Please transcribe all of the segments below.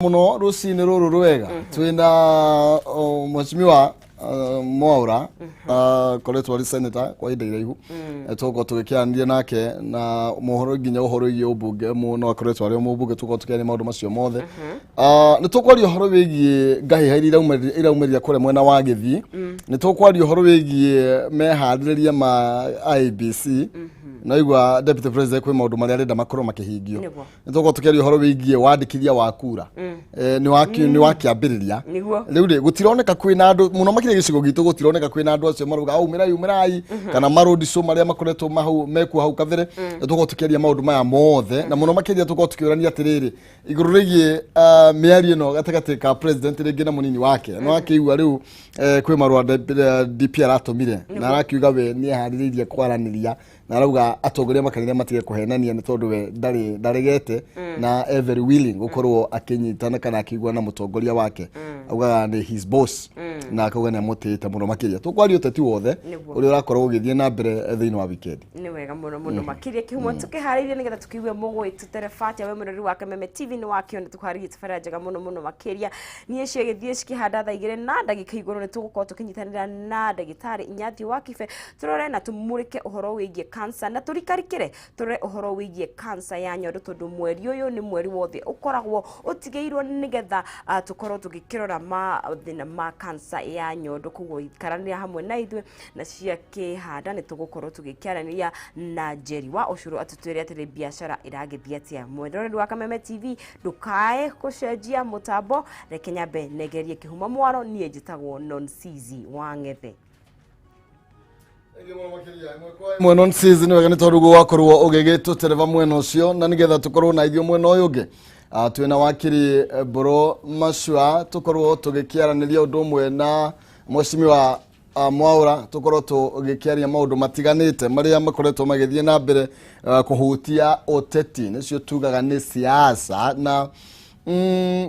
Muno rucinĩ rũrũ rwega twĩna mheshimiwa Mwaura, koretwo arĩ senator kwa ihinda iraihu. Tũgũkorwo tũgĩkĩaranĩria nake na mohoro nginya ũhoro wĩgiĩ ũmbunge mũno, akoretwo arĩ o mũmbunge. Tũgũkorwo tũkĩaria maũndũ macio mothe. Nĩ tũkwaria ũhoro wĩgiĩ ngahĩha iria iraumĩrire kũrĩa mwena wa Gĩthii. Nĩ tũkwaria ũhoro wĩgiĩ meharĩrĩria ma IEBC. Naigua deputy president kwĩ maũndũ marĩa arenda makorwo makĩhingio. Nĩ tũgũkorwo tũkĩaria ũhoro wĩgiĩ wandĩkithia wa kura. Nĩ wakĩambĩrĩria. Rĩu rĩ, gũtironeka kwĩna andũ mũno makĩria gĩcigo gitũ, gũtironeka kwĩna andũ acio marauga au umĩrai umĩrai kana maroad show marĩa makoretwo mahau mekuo hau kabere. Nĩ tũgũkorwo tũkĩaria maũndũ maya mothe, na mũno makĩria tũgũkorwo tũkĩũrania atĩrĩrĩ igũrũ rĩgiĩ mĩario ĩno gatagatĩ ka president rĩngĩ na mũnini wake. No akĩigua rĩu kwĩ marũa DP aratũmire na arakiuga we nĩ eharĩrĩirie kwaranĩria, na arauga atongoria makanitha matige kũhenania nĩ tondũ we ndarĩ ndaregete na e very willing gũkorwo akĩnyitana kana akĩigua na mũtongoria wake. Augaga nĩ his boss na akauga nĩ amũtĩĩte mũno makĩria. Tũkwaria ũteti wothe ũrĩa ũrakorwo ũgĩthiĩ na mbere thĩinĩ wa weekend. Nĩ wega mũno mũno makĩria kĩhumo tũkĩharĩirie nĩgetha tũkĩigue mũgwĩtũterebatia we mũrori wa Kameme TV nĩ wakĩona tũkũharĩirie tabarĩra njega mũno mũno makĩria. Niĩ ciagĩthiĩ cikĩhanda thaa 2 na ndagĩka igũrũ, nĩ tũgũkorwo tũkĩnyitanĩra na ndagĩtarĩ Inyathi wa Kibe, tũrore na tũmũrĩke ũhoro wĩgiĩ cancer na tũrikarikĩre tũrore ũhoro wĩgiĩ cancer ya nyondo, tondũ mweri ũyũ nĩ mweri wothe ũkoragwo ũtigĩirwo nĩgetha tũkorwo tũgĩkĩrora mathĩna ma cancer ya nyondo. Koguo ikaranĩra hamwe na ithuĩ na ciakĩhanda nĩ tũgũkorwo tũgĩkĩaranĩria na Njeri wa Ũcũrũ atũtwĩre atĩrĩ biacara ĩragĩthiĩ atĩa. Mwendoreri wa Kameme TV, ndũkae gũcenjia mũtambo, reke nyambe negerie kĩhumo mwaro. Niĩ njĩtagwo Nonsizi wa Ng'ethe. Mwena nsizi nĩ wega nĩ tondũ gwakorwo ũgĩgĩtũtereba mwena ũcio, na nĩgetha tũkorwo na ithuĩ mwena ũyũ ũngĩ. Twĩna wakiri Mbũrũ Macua, tũkorwo tũgĩkĩaranĩria ũndũ ũmwe na mheshimiwa Mwaura, tũkorwo tũgĩkĩaria maũndũ matiganĩte marĩa makoretwo magĩthiĩ na mbere kũhutia ũteti, nĩcio tugaga nĩ siasa. Na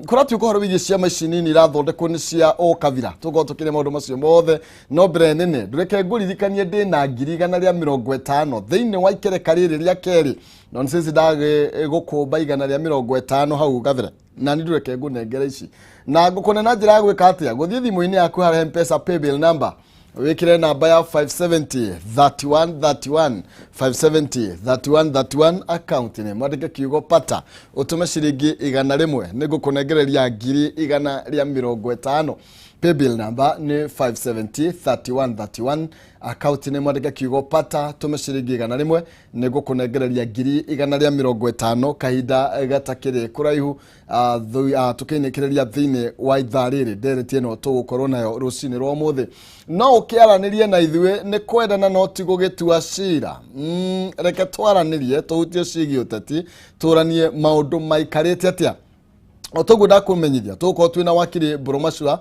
kũratuĩka ũhoro wĩgiĩ ciama ici nini irathondekwo nĩ cia ũkabira, tũkorwo tũkĩria maũndũ macio mothe. No mbere nene ndũreke ngũririkanie ndĩna 150,000 thĩinĩ wa ikereka rĩrĩ rĩa kerĩ. No nĩ ndagĩ gũkũmba 150 hau gabere, na nĩ ndũreke ngũnengere ici na ngũkũne na njĩra ya gwĩka atĩa? Gũthiĩ thimũ-inĩ yaku harĩa Mpesa paybill number, wĩkĩre namba ya 570 31 31, 570 31 31, account-inĩ mwandĩke kiugo "pata", ũtũme ciringi 100, nĩ ngũkũnengereria 150,000. Paybill number nĩ 570 31 31, account-inĩ mwandĩke kiugo "pata", tũme ciringi 100, nĩ ngũkũnengereria 150,000 kahinda gatakĩrĩ kũraihu. Tũkĩinĩkĩrĩria thĩinĩ wa ithaa rĩrĩ ndereti ĩno tũgũkorwo nayo rũcinĩ rwa ũmũthĩ. No ũkĩaranĩrie na ithuĩ, nĩ kwendana no ti gũgĩtua cira. Reke twaranĩrie, tũhutie ciĩgiĩ ũteti, tũranie maũndũ maikarĩte atĩa. O toguo ndakũmenyithia, tũgũkorwo twĩna wakiri Mbũrũ Macua.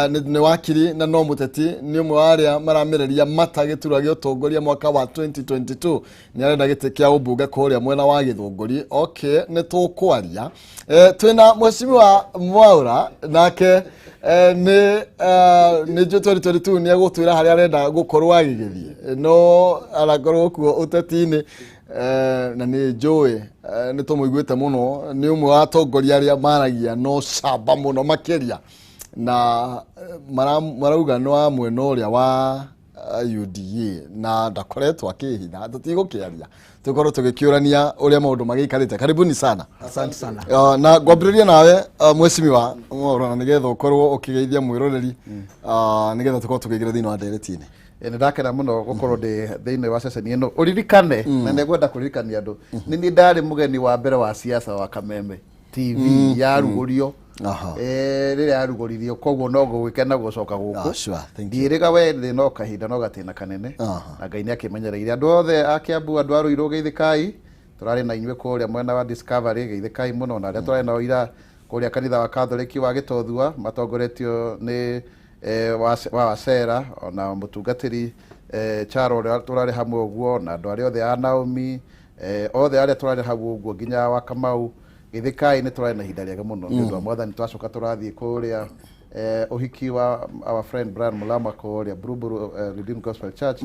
Nĩ wakiri na no mũteti, nĩ ũmwe wa arĩa maramereria mata gĩturwa gĩa ũtongoria mwaka wa 2022. Nĩ arenda gĩtĩ kĩa ũmbunge kũrĩa mwena wa Gĩthũngũri. Okay, nĩ tũkwaria. Twĩna mheshimiwa Mwaura nake, nĩ njũĩ 2022 nĩ egũtwĩra harĩa arenda gũkorwo agĩgĩthiĩ, no arakorwo kuo ũteti-inĩ. Na nĩ njũĩ nĩ tũmũiguĩte mũno, nĩ ũmwe wa atongoria arĩa maragia no camba mũno makĩria, na marauga nĩ wa mwena ũrĩa wa UDA, na ndakoretwo akĩhitha. Tũtigũkĩaria, tũkorwo tũgĩkĩũrania ũrĩa maũndũ magĩikarĩte. Karibuni sana. Asante sana. Na ngwambĩrĩria nawe mheshimiwa Mwaura, na nĩgetha ũkorwo ũkĩgeithia mwĩroreri, nĩgetha tũkorwo tũkĩingĩra thĩinĩ wa ndereti-inĩ. Nĩ ndakena mũno gũkorwo ndĩ thĩinĩ wa ceceni ĩno. Ũririkane na nĩ ngwenda kũririkania andũ, nĩ niĩ ndarĩ mũgeni wa mbere wa siasa wa Kameme TV yarugũrio. Rĩrĩa yarugũririo, koguo no gũgĩkena gũcoka gũkũ. Ah, sure. Thank you. Ndiĩrĩga we thĩ no kahinda no gatĩna kanene. Na Ngai nĩ akĩmenyereire andũ othe a Kiambu, andũ a Ruiru, geithĩkai. Tũrarĩ na inyuĩ kũrĩa mwena wa Discovery, geithĩkai mũno, na arĩa tũrarĩ nao ira kũrĩa kanitha wa Katholiki wa Gĩtothua matongoretio nĩ wa Wacera ona mũtungatĩri Charo ũrĩa tũrarĩ hamwe ũguo, na andũ arĩa othe a Naomi, othe arĩa tũrarĩ hau ũguo nginya wa Kamau, geithĩkai. Nĩ tũrarĩ na ihinda rĩega mũno nĩ ũndũ wa Mwathani. Twacoka tũrathiĩ kũrĩa Ũhiki wa our friend Brian Mulama kũrĩa Buruburu, Redeemed Gospel Church.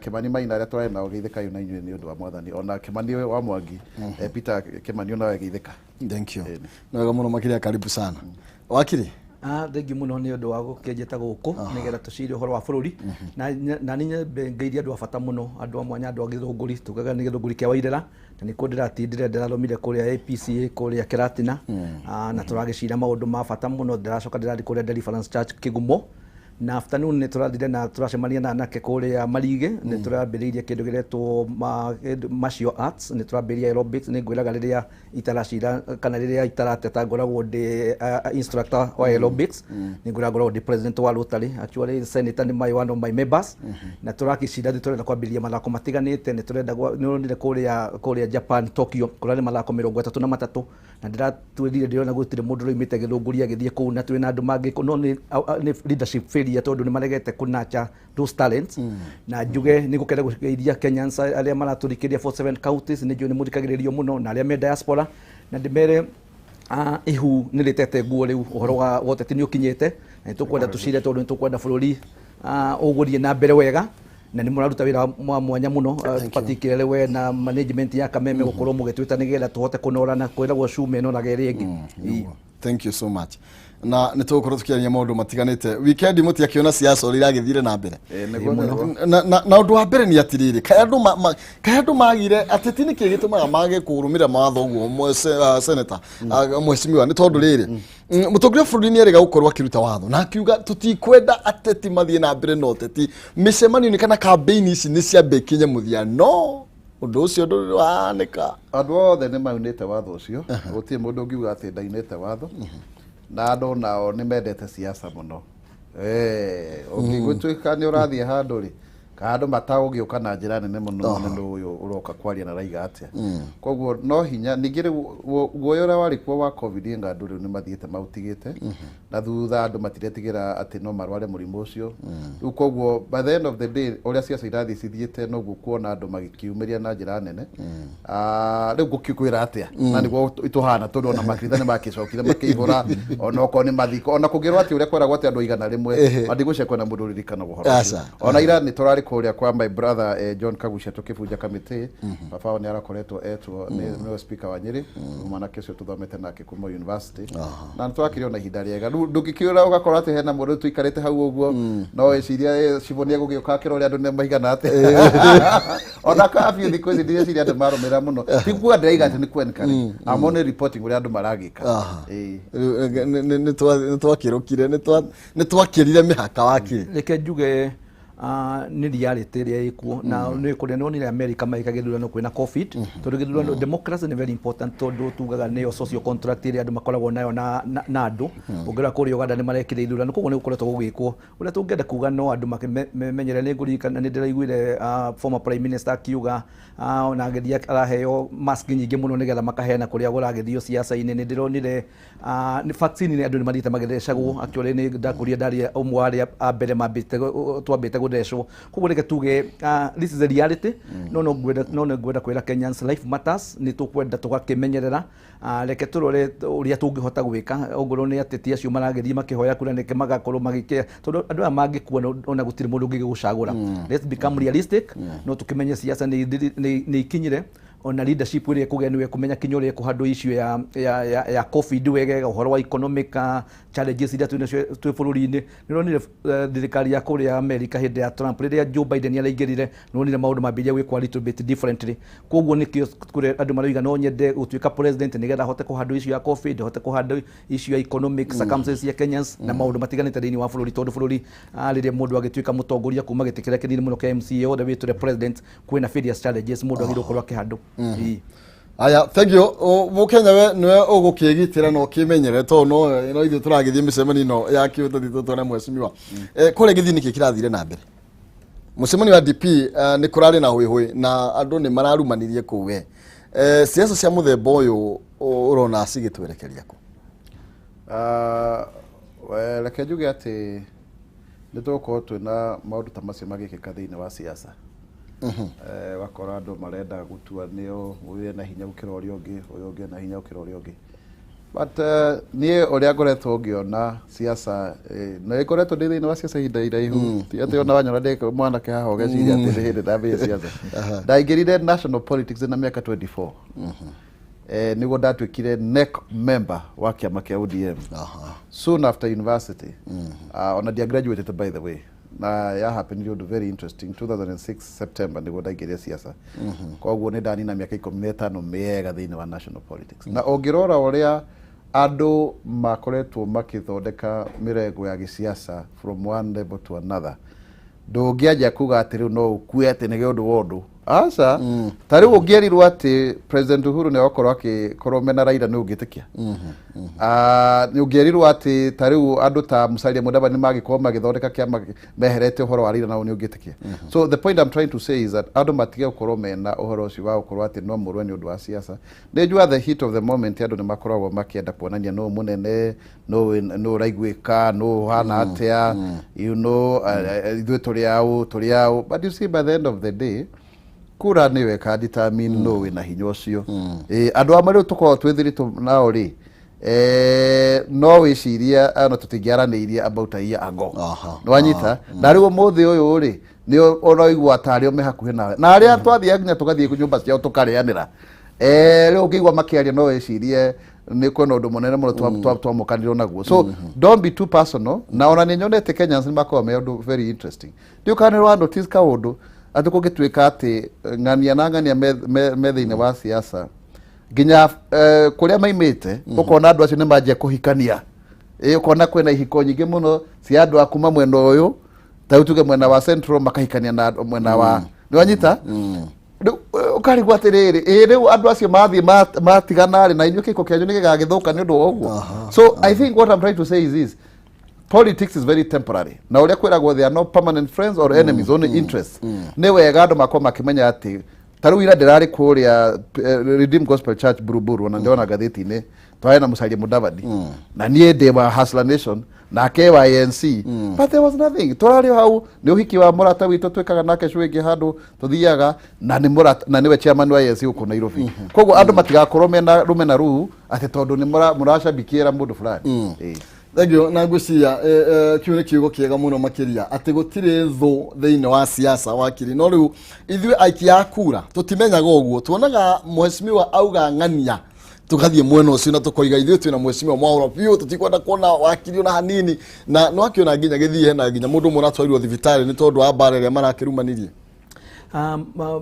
Kimani Maina, arĩa twarĩ nao, geithĩkai na inyuĩ nĩ ũndũ wa Mwathani. Ona Kimani wa Mwangi, Peter Kimani, onawe geithĩka. Thank you. Nĩ wega mũno makĩria, karibu sana wakiri. Ah, thengiũ mũno nĩ ũndũ wa gũkĩnjĩta gũkũ nĩgetha tũcire ũhoro wa bũrũri, na nĩ nyambe ngeithie andũ a bata mũno, andũ a mwanya, andũ a Gĩthũngũri. Tugaga nĩ Gĩthũngũri kĩa Wairera, na nĩkuo ndĩratindire ndĩrathomire kũrĩa APCA kũrĩa Kĩratina. Ah, na tũragĩcira maũndũ ma bata mũno. Ndĩracoka ndĩrathiĩ kũrĩa Deliverance Church Kĩgumo, na afternoon nĩ tũrathire na tũracemania na anake kũrĩa Marige. Nĩ tũrambĩrĩirie kĩndũ gĩretwo martial arts, nĩ tũrambĩrĩria aerobics. Nĩ ngwĩraga rĩrĩa itaracira kana rĩrĩa itarateta ngoragwo ndĩ instructor wa aerobics. Nĩ ngwĩraga ngoragwo ndĩ president wa Rotary, actually senator nĩ my one of my members. Na tũrakĩcira nĩ tũrenda kwambĩrĩria mathako matiganĩte. Nĩ tũrenda nĩ ũronire kũrĩa Japan, Tokyo, kũrarĩ mathako 33, na ndĩratwĩrire ndĩrona gũtirĩ mũndũ ũroimĩte Gĩthũngũri agĩthiĩ kũu, na twĩna andũ mangĩ no nĩ leadership failure tondũ nĩ maregete kũnurture those talents. Na njuge nĩ gũkenda gũgeithia Kenyans arĩa maratũrikĩria 47 counties. Nĩ njũĩ nĩ mũthikagĩrĩrio mũno na arĩa me diaspora, na ndĩmere ihu nĩ rĩtete nguo. Rĩu ũhoro wa ũteti nĩ ũkinyĩte, na nĩ tũkwenda tũcire tondũ nĩ tũkwenda bũrũri ũgũthiĩ na mbere wega, na nĩ mũraruta wĩra wa mwanya mũno, particularly we na management ya Kameme gũkorwo mũgĩtwĩta nĩgetha tũhote kũnorana. Kwĩragwo cuma ĩnoraga ĩrĩa ĩngĩ. Nĩguo. Thank you so much. Na nĩ tũgũkorwo tũkĩaria maũndũ matiganĩte. Weekend mũtiakĩona siasa ũrĩa iragĩthire na mbere? Nĩguo. Na ũndũ wa mbere nĩ atirĩrĩ, kaĩ andũ magire ateti nĩkĩ gĩtũmaga mage kũrũmĩrĩra mawatho ũguo? Senator, mheshimiwa, nĩ tondũ rĩrĩ, mũtongoria wa bũrũri nĩ erĩga gũkorwo akĩruta watho na akiuga tũtikwenda ateti mathiĩ na mbere na ũteti, mĩcemanio-inĩ kana campaign ici nĩ ciambe ikinye mũthia, no ũndũ ũcio ndũrĩ wahanĩka. Andũ othe nĩ maunĩte watho ũcio, gũtirĩ mũndũ ũngiuga atĩ ndaunĩte watho, na andũ nao nĩ mendete siasa mũno. Ũngĩgũtuĩka nĩ ũrathiĩ handũ rĩ, kana andũ matagũgĩũka na njĩra nene mũno mũno, nĩ ũyũ ũroka kwaria na raiga atĩa. Koguo no hinya ningĩ rĩu guoya ũrĩa warĩ kuo wa COVID, nga andũ rĩu nĩ mathiĩte maũtigĩte na thutha, andũ matiretigĩra atĩ no marware mũrimũ ũcio rĩu. Koguo by the end of the day, ũrĩa ciaca irathiĩ cithiĩte, noguo kuona andũ magĩkiumĩria na njĩra nene. Ah, rĩu ngũkĩkwĩra atĩa, na nĩguo tũhana, tondũ ona makanitha nĩ makĩcokire makĩihũra, ona okorwo nĩ mathiko, ona kũngĩrwo atĩ ũrĩa kweragwo atĩ andũ 100, andigũcia kwĩna mũndũ ũririkanaga ũhoro ũcio. Aca. Ona ira nĩ tũrarĩ kũrĩa kwa my brother, John Kagucia, tũkĩbunja kamĩtĩ. Baba wao nĩ arakoretwo etwo nĩwe speaker wa Nyĩrĩ, mwanake ũcio tũthomete nake kuma university, na nĩ twakĩrĩ ona ihinda rĩega. Rĩu ndũngĩkĩũra ũgakora atĩ hena mũndũ tũikarĩte hau ũguo, no wĩciria cibũ nĩ egũgĩũka akĩra ũrĩa andũ nĩ maigana atĩa. Ona kabiũ thikũ ici ndireciria andũ marũmĩrĩra mũno, ti kuga ndĩraiga atĩ nĩ ku encourage. I'm only reporting ũrĩa andũ maragĩka. Nĩ twakĩrũkire, nĩ twakĩrire mĩhaka wakiri. Reke njuge nĩ reality ĩrĩa ĩkuo, na nĩ kũrĩa nĩwonire America magĩka gĩthurano kwĩna COVID, tondũ gĩthurano, democracy nĩ very important, tondũ tugaga nĩyo social contract ĩrĩa andũ makoragwo nayo na andũ. Ũngĩrora kũrĩa Uganda nĩ marekire ithurano, koguo nĩ gũkoretwo gũgĩkwo ũrĩa tũngĩenda kuga, no andũ menyere. Nĩ ngũririkana nĩ ndĩraiguire former prime minister akiuga ona agĩthiĩ araheo mask nyingĩ mũno nĩgetha makaheana kũrĩa kũragĩthio ciaca-inĩ. Nĩ ndĩronire nĩ vaccine nĩ andũ nĩ mathiĩte magĩthecagwo. Actually nĩ ndakũria ndarĩ ũmwe wa arĩa a mbere mambĩte twambĩte gũthecwo. Koguo reke tuge this is a reality, no nĩ ngwenda kwĩra Kenyans life matters. Nĩ tũkwenda tũgakĩmenyerera. Reke tũrore ũrĩa tũngĩhota gwĩka ongorwo nĩ ateti acio maragĩthiĩ makĩhoya kura, nĩke magakorwo magĩkĩa, tondũ andũ aya mangĩkua ona gũtirĩ mũndũ ũngĩgũcagũra. Let's become realistic. No tũkĩmenye siasa nĩ ikinyire, ona leadership ĩrĩa ĩkũgĩa nĩwe kũmenya kinya ũrĩa ĩkũhandle issue ya COVID wegega, ũhoro wa economic challenges iria twĩ nacio twĩ bũrũri-inĩ. Nĩ ũronire thirikari ya kũrĩa America hĩndĩ ya Trump, rĩrĩa Joe Biden araingĩrire, nĩ wonire maũndũ mambĩrĩria gwĩkwo a little bit differently. Koguo nĩkĩo kũrĩ andũ maroiga no nyende gũtuĩka president nĩgetha hote kũhandle issue ya COVID, hote kũhandle issue ya economic circumstances ya Kenyans na maũndũ matiganĩte thĩinĩ wa bũrũri, tondũ bũrũri rĩrĩa mũndũ agĩtuĩka mũtongoria kuma gĩtĩ kĩrĩa kĩnini mũno kĩa MCA all the way to the president, kwĩna various challenges mũndũ agĩrĩirwo gũkorwo akĩhandle. Ĩĩ. Aya, thank you. Mũkenya, we nĩwe ũgũkĩgitĩra na ũkĩmenyere, tondũ no ithuĩ tũragĩthiĩ mĩcemanio ĩno ya kĩũteti tũtware mheshimiwa. Kũrĩa gĩthiĩ nĩkĩ kĩrathire na mbere mũcemanio wa DP? Nĩ kũrarĩ na hũihũi na andũ nĩ mararumanirie kũu. We, siasa cia mũthemba ũyũ ũrona cigĩtwerekeria kũ? Ah, reke njuge atĩ nĩ tũgũkorwo twĩna maũndũ ta macio magĩkĩka thĩinĩ wa siasa. Ũgakora andũ marenda gũtua nĩo ũyũ ena hinya gũkĩra ũrĩa ũngĩ, ũyũ ũngĩ ena hinya gũkĩra ũrĩa ũngĩ. But niĩ ũrĩa ngoretwo ngĩona siasa, na ĩkoretwo ndĩ thĩinĩ wa siasa ihinda iraihu, ti atĩ ona wanyona ndĩ mwanake haha ũgeciria atĩ nĩ hĩndĩ ndambĩrĩria siasa. Ndaingĩrire national politics na mĩaka 24. Nĩguo ndatuĩkire NEC member wa kĩama kĩa ODM soon after university. Ona ndia graduated, by the way, na ya happened ũndũ very interesting, 2006 September nĩguo ndaingĩrire siasa. Koguo nĩ ndanina mĩaka 15 mĩega thĩinĩ wa national politics, na ũngĩrora ũrĩa andũ makoretwo makĩthondeka mĩrengo ya gĩsiasa from one level to another, ndũngĩanjia kuga atĩ rĩu no ũkue atĩ nĩ ũndũ wa ũndũ, aca. Ta rĩu ũngĩerirwo atĩ President Uhuru nĩ agokorwo akĩkorwo mena Raila, nĩ ũngĩtĩkia? Nĩ ũngĩerirwo atĩ ta rĩu andũ ta Musalia Mudavadi nĩ magĩkorwo magĩthondeka kĩama meherete ũhoro wa Raila, nao nĩ ũngĩtĩkia? So the point I'm trying to say is that andũ matige gũkorwo mena ũhoro ũcio wa gũkorwo atĩ no mũrũe nĩ ũndũ wa siasa. Nĩ njua the heat of the moment andũ nĩ makoragwo makĩenda kuonania nũ mũnene, nũ ũraiguĩka, nũ ũhana atĩa, ithuĩ tũrĩ aũ, tũrĩ aũ, but you see, by the end of the day kura nĩyo ĩka determine nũ wĩna hinya ũcio. Andũ amwe rĩu tũkoragwo twĩthĩrĩtwo nao rĩ, no wĩcirie ona tũtingĩaranĩirie about a year ago. Nĩwanyita? Na rĩu ũmũthĩ ũyũ rĩ, nĩ ũraigua tarĩ o me hakuhĩ nawe, na arĩa twathiaga nginya tũgathiĩ nyũmba ciao tũkarĩanĩra, rĩu ũngĩigua makĩaria no wĩcirie nĩ kwĩna ũndũ mũnene mũno twamũkanirwo naguo. So don't be too personal. Na ona nĩ nyonete Kenyans nĩ makoragwo me ũndũ very interesting. Ndiũ kana nĩ wa notice kaũndũ atĩ kũngĩtuĩka atĩ ng'ania na ng'ania me thĩinĩ wa siasa, nginya kũrĩa maimĩte, ũkona andũ acio nĩ manjia kũhikania. Ũkona kwĩna ihiko nyingĩ mũno cia andũ a kuma mwena ũyũ, ta rĩu tuge mwena wa Central, makahikania na andũ mwena wa, nĩwanyita? Rĩu ũkarigwo atĩrĩrĩ, ĩ rĩu andũ acio mathiĩ matigana rĩ, na inyuĩ kĩhiko kĩanyu nĩ gĩgagĩthũka nĩ ũndũ wa ũguo? So I think what I'm trying to say is this: politics is very temporary, na ũrĩa kwĩragwo, there are no permanent friends or enemies, only interests. Nĩ wega andũ makorwo makĩmenya atĩ ta rĩu ira ndĩrarĩ kũrĩa Redeemed Gospel Church Buruburu, ona ndĩrona ngathĩti-inĩ twarĩ na Musalia Mudavadi, na niĩ ndĩ wa Hustler Nation, nake wa ANC, but there was nothing. Tũrarĩ o hau nĩ ũhiki wa mũrata witũ twĩkaga nake cũĩngĩ handũ tũthiaga, na nĩ mũrata na nĩwe chairman wa ANC gũkũ Nairobi. Koguo andũ matigakorwo mena rũmena rũu atĩ tondũ nĩ mũracabikiĩra mũndũ fulani. Thank you. Na ngwĩciria kĩu nĩ kiugo kĩega mũno makĩria atĩ gũtirĩ thũ thĩinĩ wa siasa, wakiri. No rĩu ithuĩ aikia a kura tũtimenyaga ũguo, tuonaga mheshimiwa auga ng'ania, tũgathiĩ mwena ũcio na tũkoiga ithuĩ twĩna mheshimiwa Mwaũra biũ, tũtikwenda kuona wakiri ona hanini. Na nĩ wakĩona nginya gĩthiĩ hena nginya mũndũ ũmwe ũratwarirwo thibitarĩ nĩ tondũ wa mbara ĩrĩa marakĩrumanirie.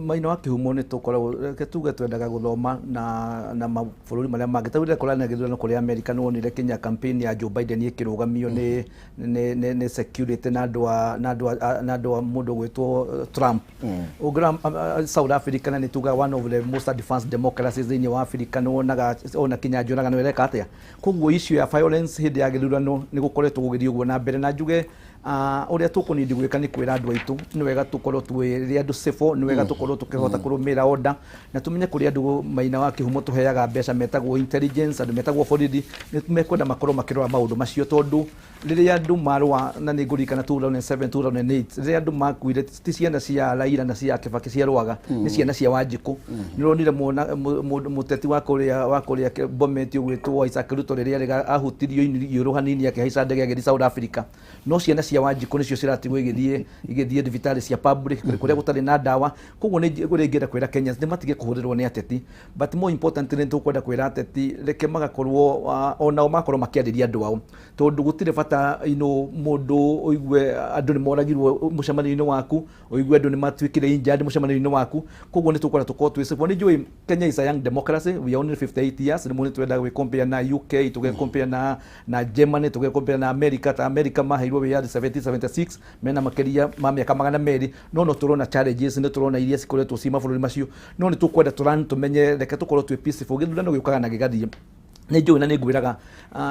Maina wa kĩhumo nĩ tũkoragwo, reke tuge twendaga gũthoma na mabũrũri marĩa mangĩ. Ta rĩu rĩrĩa kũrarĩ na gĩthurano kũrĩa America, nĩ wonire kinya campaign ya Joe Biden ĩkĩrũgamio nĩ security na andũ a mũndũ ũgwĩtwo Trump. Ũngĩrora South Africa, na nĩ tugaga one of the most advanced democracies thĩinĩ wa Africa, nĩ wonaga ona kinya njũraga nĩ ĩreka atĩa. Koguo issue ya violence hĩndĩ ya gĩthurano nĩ gũkoretwo gũgĩthiĩ ũguo na mbere, na njuge ũrĩa tũkũnindi gwĩka nĩ kwĩra andũ aitũ nĩ wega tũkorwo twĩrĩ andũ civil, nĩ wega tũkorwo tũkĩhota kũrũmĩrĩra order, na tũmenye kũrĩ andũ, Maina wa Kĩhumo, tũheaga mbeca metagwo intelligence, andũ metagwo borithi, nĩ mekwenda makorwo makĩrora maũndũ macio, tondũ rĩrĩa andũ marũa, na nĩ ngũririkana 2007, 2008, rĩrĩa andũ makuire, ti ciana cia Raila na cia Kibaki ciarũaga, nĩ ciana cia Wanjikũ. Nĩ ũronire mũteti wa kũrĩa Bomet ũgwĩtwo Isaac Ruto, rĩrĩa ahutirio iniũrũ hanini akĩhaica ndege agĩthiĩ South Africa, no ciana cia Wanjikũ nĩcio ciratigwo igĩthiĩ thibitarĩ cia public kũrĩa gũtarĩ na ndawa. Koguo nĩ ũrĩa ingĩenda kwĩra Kenyans nĩ matige kũhũthĩrwo nĩ ateti, but more importantly nĩ tũkwenda kwĩra ateti reke magakorwo onao makorwo makĩarĩria andũ ao, tondũ gũtirĩ bata mũndũ ũigue andũ nĩ moragirwo mũcemanio-inĩ waku, ũigue andũ nĩ matuĩkire injured mũcemanio-inĩ waku. Koguo nĩ tũkwenda tũkorwo twĩ civil. Nĩ njũĩ Kenya is a young democracy, we are only 58 years. Rĩmwe nĩ twendaga gwĩ compare na UK, tũge compare na Germany, tũge compare na America. Ta America maheirwo wĩyathi 1776, mena makĩria ma mĩaka 200, no tũrona challenges, nĩ tũrona iria cikoretwo ci mabũrũri macio, no nĩ tũkwenda tũran tũmenye reke tũkorwo twĩ peaceful. Gĩthurano gĩũkaga na gĩgathiĩ. Nĩ njũĩ na nĩ ngwĩraga,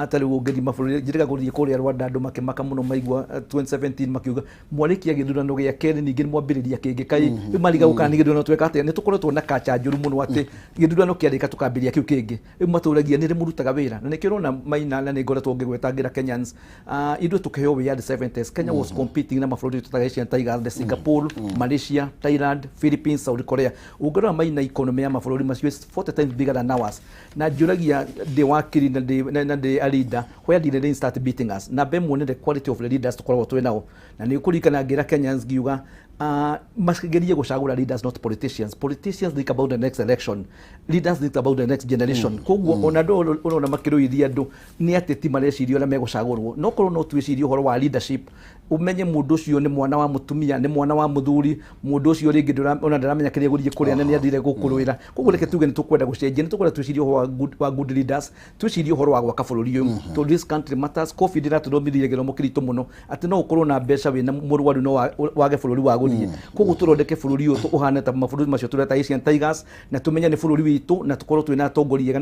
ta rĩu ũngĩthiĩ mabũrũri, njĩrĩga gũthiĩ kũrĩa Rwanda, andũ makĩmaka mũno maigua 2017, makiuga mwarĩkia gĩthurano gĩa kerĩ ningĩ nĩ mwambĩrĩria kĩngĩ, kaĩ rĩu mariga gũkana nĩ gĩthurano tweka atĩa? Nĩ tũkoretwo na kacha njũru mũno atĩ gĩthurano kĩarĩka tũkambĩrĩria kĩu kĩngĩ. Rĩu matũragia nĩ rĩ mũrutaga wĩra, na nĩkĩo ũrona, Maina, na nĩ ngoretwo ngĩgwetangĩra Kenyans, ithuĩ tũkĩheo wĩyathi 70s, Kenya was competing na mabũrũri tũtaga Asian Tigers, the Singapore, Malaysia, Thailand, Philippines, South Korea. Ũngĩrora, Maina, economy ya mabũrũri macio is 40 times bigger than ours, na njũragia ndĩ Niĩ ndĩ wakiri na ndĩ a leader. Where did the rain start beating us? Namba ĩmwe nĩ the quality of the leaders tũkoragwo twĩ nao. Na nĩ kũririkana ngĩra Kenyans ngiuga magerie gũcagũra leaders, not politicians. Politicians think about the next election, leaders think about the next generation. Koguo ona andũ ũrona makĩrũithia andũ nĩ ateti mareciria ũrĩa megũcagũrwo. No korwo no twĩcirie ũhoro wa leadership, ũmenye mũndũ ũcio nĩ mwana wa mũtumia, nĩ mwana wa mũthuri, mũndũ ũcio rĩngĩ ona ndaramenya kĩrĩa gũthiĩ kũrĩa na nĩ athire gũkũrũĩra. Koguo reke tuge nĩ tũkwenda gũcenjia, nĩ tũkwenda twĩcirie ũhoro wa good leaders, twĩcirie ũhoro wa gwaka bũrũri ũyũ, tondũ this country matters. Covid ĩratũthomithirie gĩthomo kĩritũ mũno atĩ no ũkorwo na mbeca wĩna mũrwaru no wage bũrũri wa gũthiĩ. Koguo tũthondeke bũrũri ũyũ ũhane ta mabũrũri macio tũreta Asian Tigers, na tũmenye nĩ bũrũri witũ na tũkorwo twĩna atongoria ega.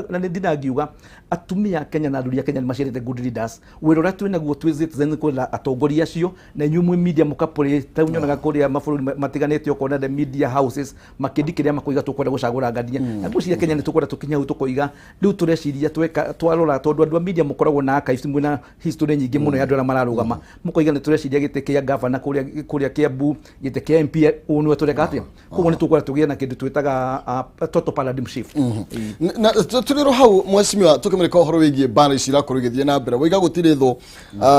Na nĩ ndinangiuga atumia a Kenya na athuri a Kenya nĩ maciarĩte good leaders. Wĩra ũrĩa twĩnaguo twĩ citizen kwenda atongoria acio, na inyuĩ mwĩ media mũkapũrĩ ta rĩu nyonaga kũrĩa mabũrũri matiganĩte, ũkona the media houses makĩndikĩrĩa makoiga tũkwenda gũcagũra ngania. Na ngwĩciria Kenya nĩ tũkwenda tũkinye hau tũkoiga rĩu tũreciria tweka twarora, tondũ andũ a media mũkoragwo na archives, mwĩna history nyingĩ mũno ya andũ arĩa mararũgama, mũkoiga nĩ tũreciria gĩtĩ kĩa gavana kũrĩa Kiambu, gĩtĩ kĩa MP ũũ nĩwe tũreka atĩa. Koguo nĩ tũkwenda tũgĩe na kĩndũ twĩtaga total paradigm shift. Na tũrĩ hau, mheshimiwa, tũkĩmũrĩka ũhoro wĩgiĩ mbara ici irakorwo igĩthiĩ na mbere, waiga gũtirĩ thũ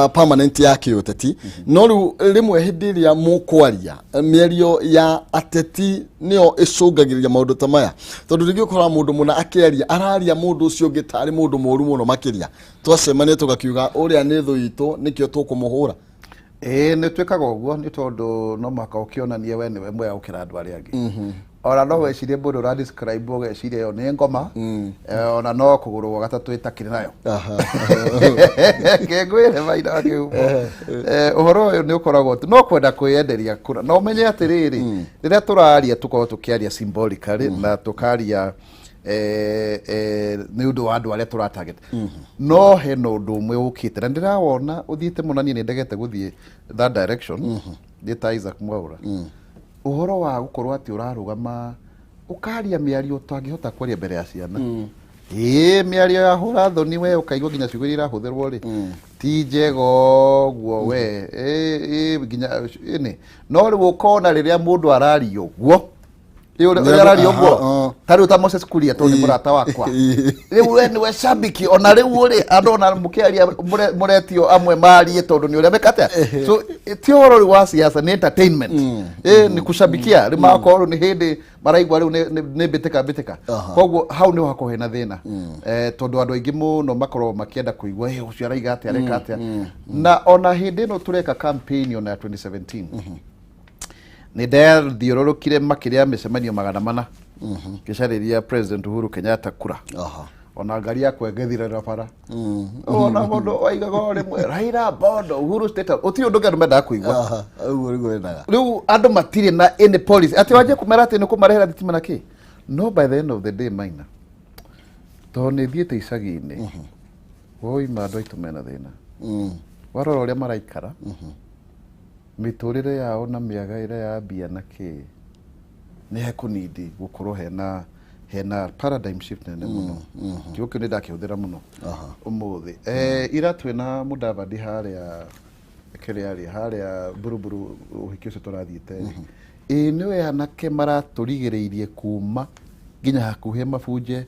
permanent ya kĩũteti, no rĩu rĩmwe hĩndĩ ĩrĩa mũkwaria mĩario ya ateti nĩyo ĩcũngagĩrĩria maũndũ ta maya, tondũ rĩngĩ ũkoraga mũndũ mũna akĩaria araria mũndũ ũcio ũngĩ tarĩ mũndũ mũru mũno makĩria, twacemania tũgakiuga ũrĩa nĩ thũ itũ nĩkĩo tũkũmũhũra. Ĩĩ, nĩ twĩkaga ũguo nĩ tondũ no mũhaka ũkĩonanie we nĩwe mwega gũkĩra andũ arĩa angĩ. Ona no wecirie mũndũ ũra describe ũgeciria ĩyo nĩ ngoma, ona no kũgũrũ gwa gatatũ ĩtakĩrĩ nayo. Kĩngwĩre maina wa kĩhumo, ũhoro ũyũ nĩ ũkoragwo no kwenda kwĩyenderia kũra, na ũmenye atĩrĩrĩ, rĩrĩa tũraria tũkorwo tũkĩaria symbolically na tũkaria nĩ ũndũ wa andũ arĩa tũra target. No hena ũndũ ũmwe ũkĩte na ndĩrawona ũthiĩte mũno, niĩ nĩ ndegete gũthiĩ that direction ndĩ ta Isaac Mwaura, ũhoro wa gũkorwo atĩ ũrarũgama ũkaria mĩario ũtangĩhota kwaria mbere ya ciana. Ĩĩ, mĩario ya hũra thoni, we ũkaigua nginya ciugo iria irahũthĩrwo rĩ ti njega ũguo we. Ĩ nginya ĩnĩ no rĩu ũkona rĩrĩa mũndũ araria ũguo, ĩ ũrĩa araria ũguo ta rĩu ta Moses Kuria, tondũ nĩ mũrata wakwa, rĩu we nĩwe shabiki. Ona rĩu rĩ andũ ona mũkĩaria mũretio amwe marie tondũ nĩ ũrĩa meka atĩa. So ti ũhoro rĩu wa siasa, nĩ entertainment, ĩ nĩ kushabikia. Rĩu magakorwo rĩu nĩ hĩndĩ maraigua rĩu nĩ mbĩtĩka mbĩtĩka. Koguo hau nĩho hakoragwo hena thĩna, tondũ andũ aingĩ mũno makoragwo makĩenda kũigua ĩ ũcio araiga atĩa, areka atĩa. Na ona hĩndĩ ĩno tũreka campaign ona ya 2017 nĩ ndathiũrũrũkire makĩria ya mĩcemanio 400 ngĩcarĩria President Uhuru Kenyatta kura. Ona ngari yakwa ĩngĩthirĩra bara, ona mũndũ waigaga o rĩmwe Raila Bondo Uhuru State House, gũtirĩ ũndũ ũngĩ andũ mendaga kũigua. Aha, ũguo nĩguo wendaga. Rĩu andũ matirĩ na any policy atĩ wanjie kũmera atĩ nĩ kũmarehera thitima na kĩ. No by the end of the day, maina, tondũ nĩ thiĩte icagi-inĩ woima, andũ aitũ mena thĩna. Warora ũrĩa maraikara, mĩtũrĩre yao na mĩagaĩre ya mbia na kĩ, nĩ hekũnindi gũkorwo hena paradigm shift nene mũno. Kiugo kĩu nĩ ndakĩhũthĩra mũno ũmũthĩ. Ira twĩna Mudavadi harĩa kĩrĩa rĩ harĩa Buruburu, ũhiki ũcio tũrathiĩte rĩ, ĩ nĩwe anake maratũrigĩrĩirie kuma nginya hakuhĩ mabunje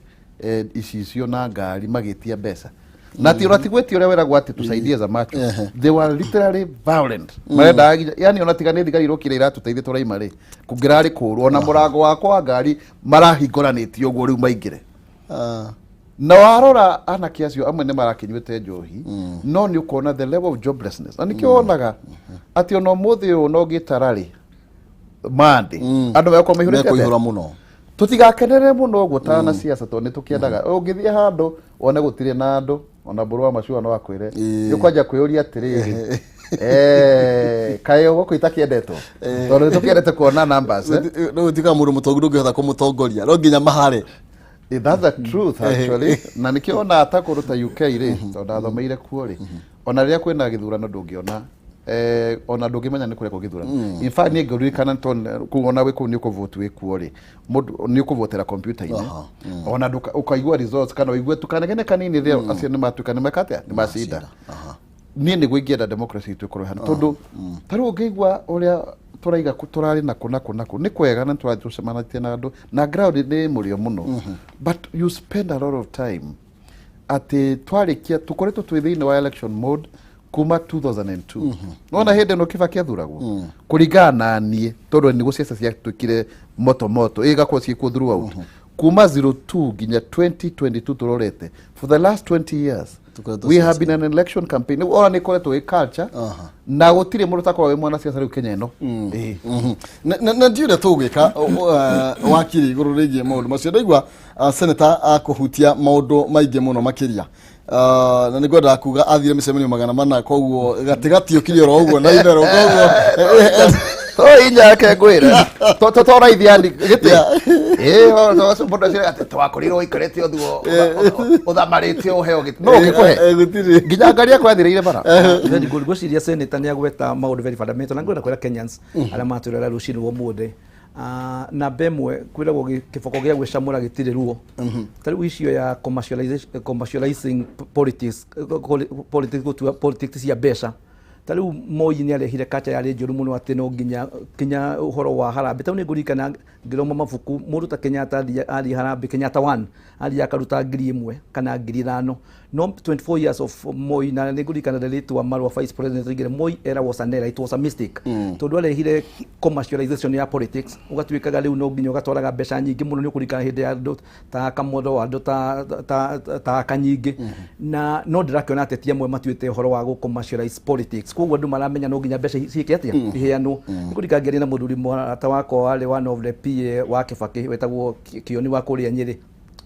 icicio na ngari magĩtia mbeca, na ti ona ti gwĩtia ũrĩa weragwo atĩ tusaidie za macho. They were literally violent, marendaga nginya yani ona tiga nĩ thigari irokire iratũteithia tũraima rĩ, kũngĩrarĩ kũũru, ona mũrango wakwa wa ngari marahingũranĩtie ũguo rĩu maingĩre. Na warora anake acio amwe nĩ marakĩnyuĩte njohi, no nĩ ũkuona the level of joblessness, na nĩkĩo wonaga atĩ ona ũmũthĩ ũyũ no ngĩtara rĩ mande andũ megũkorwo maihũrĩte atĩa? Mekũihũra mũno. Tũtigakenere mũno ũguo ta na siasa, tondũ nĩ tũkĩendaga ũngĩthiĩ handũ wone gũtirĩ na andũ, ona mbũrũ wa macua no akwĩre. Nĩ ũkwanja kwĩyũria atĩrĩrĩ, kaĩ gũkũ itakĩendetwo, tondũ nĩ tũkĩendete kuona numbers, eh? Rĩu tiga mũndũ mũtongu ndũngĩhota kũmũtongoria, no nginya mahare. That's the truth actually, na nĩkĩo ona ta kũndũ ta UK rĩ, tondũ ndathomeire kuo rĩ, ona rĩrĩa kwĩna gĩthurano ndũngĩona, ona ndũngĩmenya nĩ kũrekwo gĩthurano. In fact, niĩ ngĩririkana tondũ kũu ona wĩ kũu nĩ ũkũvote wĩ kuo rĩ, mũndũ nĩ ũkũvotera kompiuta-inĩ. Ona ũkaigua results kana ũigue tu kanegene kanini rĩrĩa acio nĩ matuĩka nĩ meka atĩa, nĩ macinda. Niĩ nĩguo ingĩenda democracy itũ ĩkorwo ĩhana, tondũ ta rĩu ũngĩigua ũrĩa tũraiga tũrarĩ nakũ nakũ nakũ nĩ kwega na tũrathiĩ tũcemanĩtie na andũ na ground nĩ mũrĩo mũno, but you spend a lot of time. Atĩ twarĩkia tũkoretwo twĩ thĩinĩ wa election mode kuma 2002. Nona hĩndĩ ĩno Kibaki athuragwo, kũringana na niĩ, tondũ nĩguo ciaca ciatuĩkire moto moto, igakorwo ciĩkuo throughout kuma 02 nginya 2022, tũrorete for the last 20 years. Tũkoretwo We have been an election campaign, ona nĩ ĩkoretwo ĩ culture na gũtirĩ mũndũ ũtakoragwo wĩ mwanasiasa rĩu Kenya ĩno. Ĩĩ. Na ndiũ ũrĩa tũgwĩka wakiri igũrũ rĩgiĩ maũndũ macio. Ndaigua senator akũhutia maũndũ maingĩ mũno makĩria. Na nĩ ngwendaga kuga athire mĩcemanio 400, koguo gatigatĩ ũkire oro ũguo na itherũ, koguo To inya yake ngwĩre to raithi yani gĩtĩ ĩĩ mũndũ acio atĩ twakorirwo ũikarĩte ũthuo ũthamarĩte ũheo gĩtĩ no ũngĩkũhe. Gũtirĩ. Nginya ngari yakwa yathirĩire bara. Very good. Ngwĩciria senator nĩ agweta maũndũ very fundamental, na ngwenda kwĩra Kenyans arĩa matwĩrora rũcinĩ rwa ũmũthĩ. Namba ĩmwe, kwĩragwo kĩboko gĩa gwĩcamũra gĩtirĩ ruo. Ta rĩu icio ya commercializing politics, politics, gũtua politics cia mbeca. Ta rĩu Moi nĩ arehire culture yarĩ njũru mũno, atĩ no nginya kinya ũhoro wa harambĩ. Ta rĩu nĩ ngũririkana ngĩthoma mabuku, mũndũ ta Kenyatta athiĩ harambĩ, Kenyatta 1 athiĩ akaruta 1000 kana 5000, no 24 years of Moi. Na nĩ ngũririkana rĩtwa marũa vice president oigire Moi era was an error, it was a mistake, tondũ arehire commercialization ya politics, ũgatuĩkaga rĩu no nginya ũgatwaraga mbeca nyingĩ mũno. Nĩ ũkũririkana hĩndĩ ya andũ ta Kamotho, andũ ta Kanyingĩ, na no ndĩrakĩona ateti amwe matuĩte ũhoro wa gũ commercialize politics, koguo andũ maramenya no nginya mbeca ciĩke atĩa, iheanwo. Nĩ kũririkana ngĩaria na mũthuri mũrata wakwa warĩ one of the PA wa Kibaki, wetagwo Kĩoni wa kũrĩa Nyĩrĩ,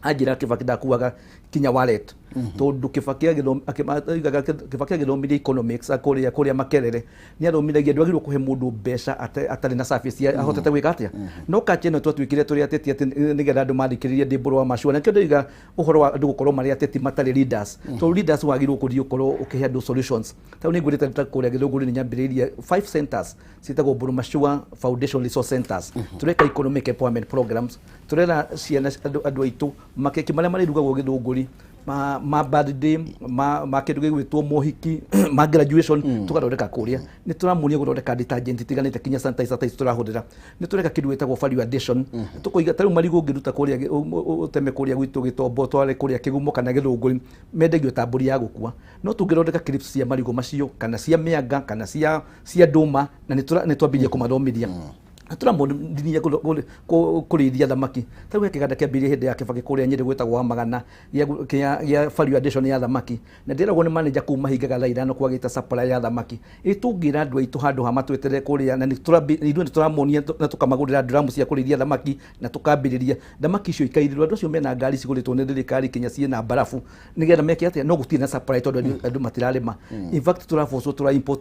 anjĩra Kibaki ndakuaga kinya wallet, tondũ Kibaki oigaga Kibaki agĩthomithia economics kũrĩa Makerere, nĩ athomithagia ndwagĩrĩirwo kũhe mũndũ mbeca atarĩ na service ahotete gwĩka atĩa. No kacha ĩno twatuĩkire tũrĩ ateti atĩ nĩgetha andũ mathikĩrĩrie ndĩmbũrũ wa macua, na nĩkĩo ndĩroiga ũhoro wa andũ gũkorwo marĩ ateti matarĩ leaders, tondũ leaders wagĩrĩirwo kũthiĩ ũkorwo ũkĩhe andũ solutions. Ta rĩu nĩ ngwĩrĩte ta kũrĩa Gĩthũngũri nĩ nyambĩrĩirie five centers ciĩtagwo Mbũrũ Mashua Foundation Resource Centers. Tũreka economic empowerment programs, tũrera ciana, andũ aitũ, makeki marĩa marĩrugagwo Gĩthũngũri ma birthday, ma kĩndũ gĩgwĩtwo mohiki, ma graduation, tũgathondeka kũrĩa. Nĩ tũramonia gũthondeka detergent itiganĩte, kinya sanitizer ta ici tũrahũthĩra. Nĩ tũreka kĩndũ gĩtagwo value addition, tũkoiga ta rĩu marigũ ũngĩruta kũrĩa ũteme kũrĩa gwitũ Gĩtombo, tware kũrĩa Kĩgumo kana Gĩthũngũri, mendagio ta mbũri ya gũkua, no tũngĩthondeka crisps cia marigũ macio kana cia mĩanga kana cia ndũma, na nĩ twambĩrĩria kũmathomithia, tũramonithia kũrĩithia thamaki. Ta rĩu he kĩganda kĩambĩrĩirie hĩndĩ ya Kibaki kũrĩa Nyĩrĩ gwĩtagwo wa Magana gĩa value addition ya thamaki, na ndĩragwo nĩ manager kũu mahingaga thaa 5 kwagĩte supply ya thamaki. Ĩ tũngĩra andũ aitũ handũ ha matweterere kũrĩa, na ithuĩ nĩ tũramonia na tũkamagũrĩra dramu cia kũrĩithia thamaki, na tũkambĩrĩria thamaki icio ikairĩrwo. Andũ acio mena ngari cigũrĩtwo nĩ thirikari, kinya ciĩna mbarabu, nĩgetha meke atĩa? No gũtirĩ na supply tondũ andũ matirarĩma. In fact, tũrabocwo tũra import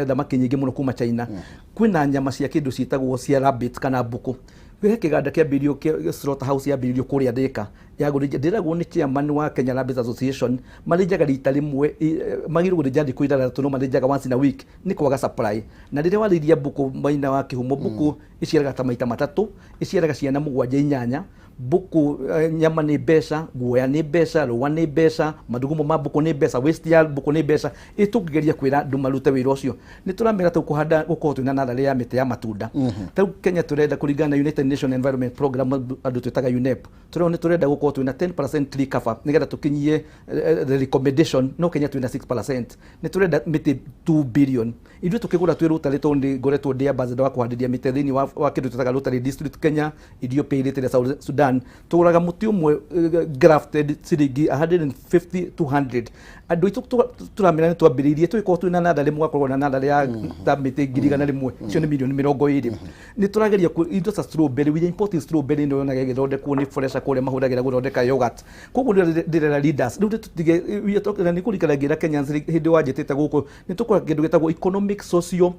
thamaki nyingĩ mũno kuma China. Kwĩna nyama cia kĩndũ ciĩtagwo cia rabbit kana mbũkũ. He kĩganda kĩambĩrĩirio slaughter house yambĩrĩirio kũrĩa Thika ya gũthĩnja. Ndĩragwo nĩ chairman wa Kenya Rabbit Association, mathĩnjaga rita rĩmwe, magĩrĩirwo gũthĩnja thikũ 6, no mathĩnjaga once in a week nĩ kwaga supply. Na rĩrĩa warĩithia mbũkũ, maina wa kĩhumo, mbũkũ ĩciaraga ta maita matatũ, ĩciaraga ciana mũgwanja, inyanya. Mbũkũ nyama nĩ mbeca, guoya nĩ mbeca, rũa nĩ mbeca, mathugumo ma mbũkũ nĩ mbeca, waste ya mbũkũ nĩ mbeca. Ĩ tũngĩgeria kwĩra andũ marute wĩra ũcio, nĩ tũramera tau kũhanda, gũkorwo twĩna natharĩ ya mĩtĩ ya matunda. Ta rĩu Kenya tũrenda kũringana na United Nation Environment Program, andũ twĩtaga UNEP, tũrona nĩ tũrenda gũkorwo twĩna 10% tree cover nĩgetha tũkinyie the recommendation, no Kenya twĩna 6%. Nĩ tũrenda mĩtĩ 2 billion. Ithuĩ tũkĩgũra twĩ Rotary, tondũ nĩ ngoretwo ndĩ ambassador wa kũhandĩria mĩtĩ thĩinĩ wa kĩndũ twĩtaga Rotary District Kenya, Ethiopia, Eritrea, South Sudan. Tũgũraga mũtĩ ũmwe grafted ciringi 150 200. Andũ aitũ tũramera nĩ twambĩrĩirie tũgĩkorwo twĩna natharĩ, mũgakorwo na natharĩ ya ta mĩtĩ 100,000, icio nĩ mirioni 20. Nĩ tũrageria indo ta strawberry, we are importing strawberry ĩno yonaga ĩgĩthondekwo nĩ fresha kũrĩa mahũthagĩra gũthondeka yogurt. Koguo ndĩrera leaders rĩu tũtige we are talking, na nĩ kũririkana ngĩra Kenyans hĩndĩ wanjĩtĩte gũkũ, nĩ tũkora kĩndũ gĩtagwo economic, socio